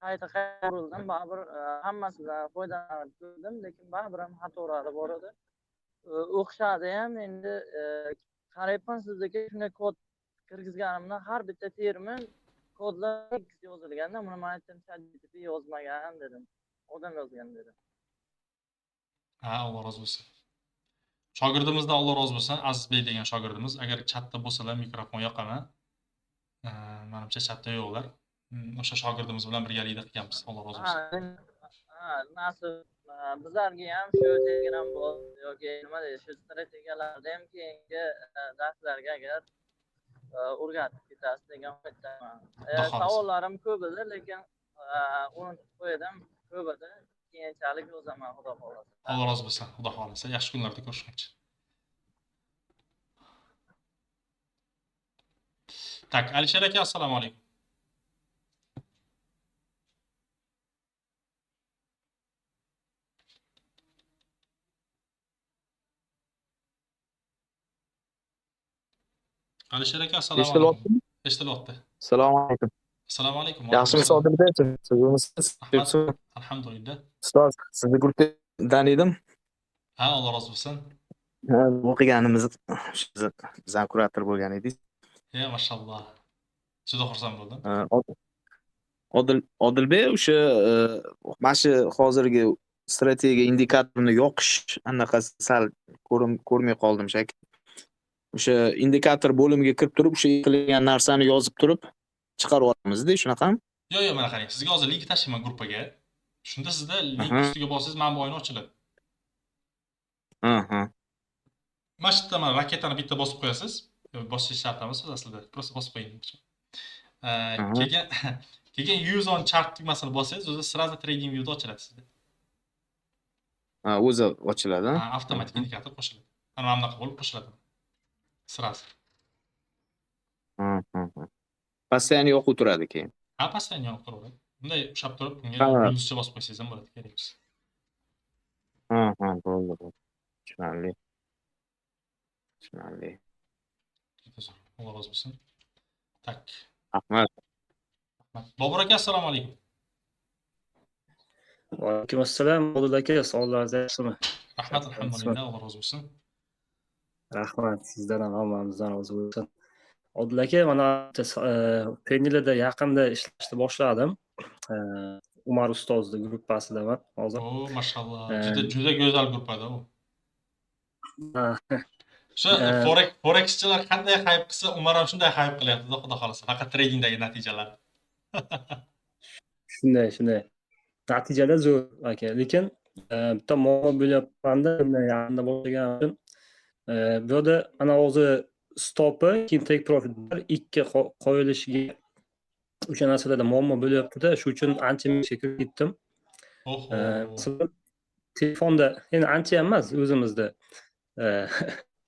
qayta qayta urildim, baribir hammasidan foydalanib ko'rdim, lekin baribir ham xatolari bor edi. O'xshadi ham, endi qarayapman sizniki shunday kod kirgizganimda har bitta termin kodlar yozilganda, buni man aytdim, ChatGPT yozmagan dedim. Odam yozgan dedim. Ha, Alloh rozi bo'lsin. Shogirdimizdan Alloh rozi bo'lsin. Azizbek degan shogirdimiz, agar chatda bo'lsalar mikrofon yoqaman. Manimcha chatda yo'qlar. O'sha shogirdimiz bilan birgalikda qilganmiz. Alloh rozi bo'lsin. Ha, nasib bizlarga ham shu Telegram bot yoki nima deydi, shu strategiyalarda ham keyingi darslarga agar o'rgatib ketasiz degan umiddaman. Savollarim ko'p edi, lekin unutib qo'ydim, ko'p edi. Keyinchalik yozaman, Xudo xohlasa. Alloh rozi bo'lsin, Xudo xohlasa. Yaxshi kunlarda ko'rishguncha. Tak, Alisher aka, assalomu alaykum. Alisher aka, assalomu alaykum. Eshitilyapti. Assalomu alaykum. Assalomu alaykum. Yaxshimisiz, Odilbek? Sizmisiz? Alhamdulillah. Ustoz, sizni gruppadan edim. Ha, Alloh rozi bo'lsin. Ha, o'qiganimiz bizdan kurator bo'lgan edingiz. Ya, mashalloh. Juda xursand bo'ldim. Odilbek, o'sha mana shu hozirgi strategiya indikatorini yoqish anaqasi sal ko'rmay qoldim shekilli. O'sha indikator bo'limiga kirib turib, o'sha qilingan narsani yozib turib chiqarib olamizda, shunaqami? Yo'q, yo'q, mana qarang, sizga hozir link tashlayman gruppaga. Shunda sizda link ustiga bossangiz, mana bu oyna ochiladi. Mana shu yerda mana raketani bitta bosib qo'yasiz. Bosish shart emas aslida. Просто bosib qo'ying. Keyin use on chart tugmasini bossangiz, o'zi sразу trading viewda ochiladi sizda. Ha, o'zi ochiladi. Ha, avtomatik indikator qo'shiladi. Mana bunaqa bo'lib qo'shiladi. Sразу. Постоянно yoqib turadi keyin. Ha, постоянно yoqib turadi. Bunday ushlab turib, bunga yulduzcha bosib qo'ysangiz ham bo'ladi, kerak bo'lsa. Ha, ha, bo'ldi, bo'ldi. Tushunarli. Tushunarli. Alloh rozi bo'lsin. Tak. Rahmat. Rahmat. Bobur aka, assalomu alaykum. Va alaykum assalom, Odil aka, sog'ligingiz yaxshimi? Rahmat, alhamdulillah, Alloh rozi bo'lsin. Rahmat, sizdan ham, hammamizdan rozi bo'lsin. Odil aka, mana Penilada yaqinda ishlashni boshladim. Umar ustozni gruppasidaman hozir. O, mashalloh. Juda juda go'zal gruppada u. Shu forexchilar qanday hayb qilsa, Umar ham shunday hayb qilyapti, Xudo xolasa. Faqat tradingdagi natijalar. Shunday, shunday. Natijalar zo'r aka, lekin bitta muammo bo'lyapmanda, yaqinda boshlaganim uchun. Bu yerda mana hozir stopi, keyin take profit 1, 2 qo'yilishiga o'sha narsalarda muammo bo'lyapti-da, shu uchun ancha minusga kirib ketdim. Masalan, telefonda, endi ancha ham emas, o'zimizda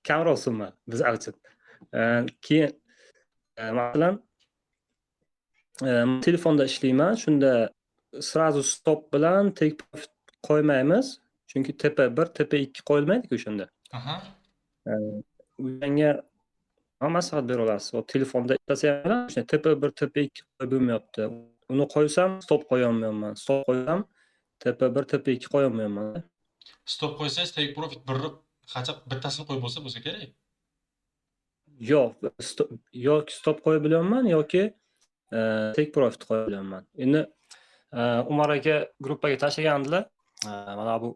kamroq summa bizlar uchun. Keyin masalan, telefonda ishlayman, shunda sразу stop bilan take profit qo'ymaymiz, chunki TP1, TP2 qo'yilmaydi-ku o'shanda. O'shanga maslahat bera olasiz. O telefonda ishlasa ham o'sha TP1, TP2 qo'yib bo'lmayapti. Uni qo'ysam stop qo'ya olmayapman. Stop qo'ysam TP1, TP2 qo'ya olmayapman. Stop qo'ysangiz take profit 1 qachon bittasini qo'yib bo'lsa bo'lsa kerak. Yo'q, yoki stop qo'ya bilyapman yoki take profit qo'ya bilyapman. Endi Umar aka gruppaga tashlagandilar. Mana bu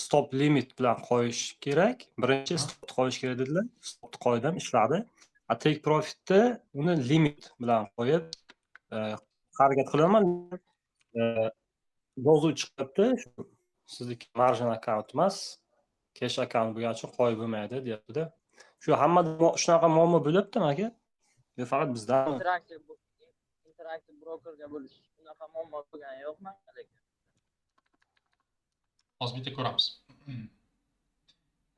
stop limit bilan qo'yish kerak. Birinchi stop qo'yish kerak dedilar. Stop qo'ydim, ishladi. A take profitni uni limit bilan qo'yib harakat qilaman. Yozuv chiqyapti. Sizniki margin account emas, cash account bo'lgani uchun qo'yib bo'lmaydi deyapti-da. Shu hammada shunaqa muammo bo'lyaptimi aka? Yo faqat bizdami? Interaktiv brokerga bo'lish shunaqa muammo bo'lgani yo'qmi lekin? Hozir bitta ko'ramiz.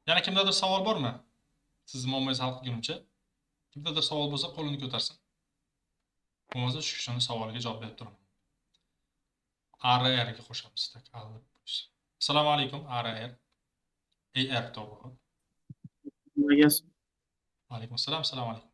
Yana kimdadir savol bormi? Siz muammongizni hal qilgunimcha. Kimdadir savol bo'lsa qo'lini ko'tarsin. Bo'lmasa shu kishining savoliga javob berib turaman. ARR ga qo'shamiz. Tak, assalomu alaykum, ARR. AR to'g'ri. Alaykum assalom, assalomu alaykum.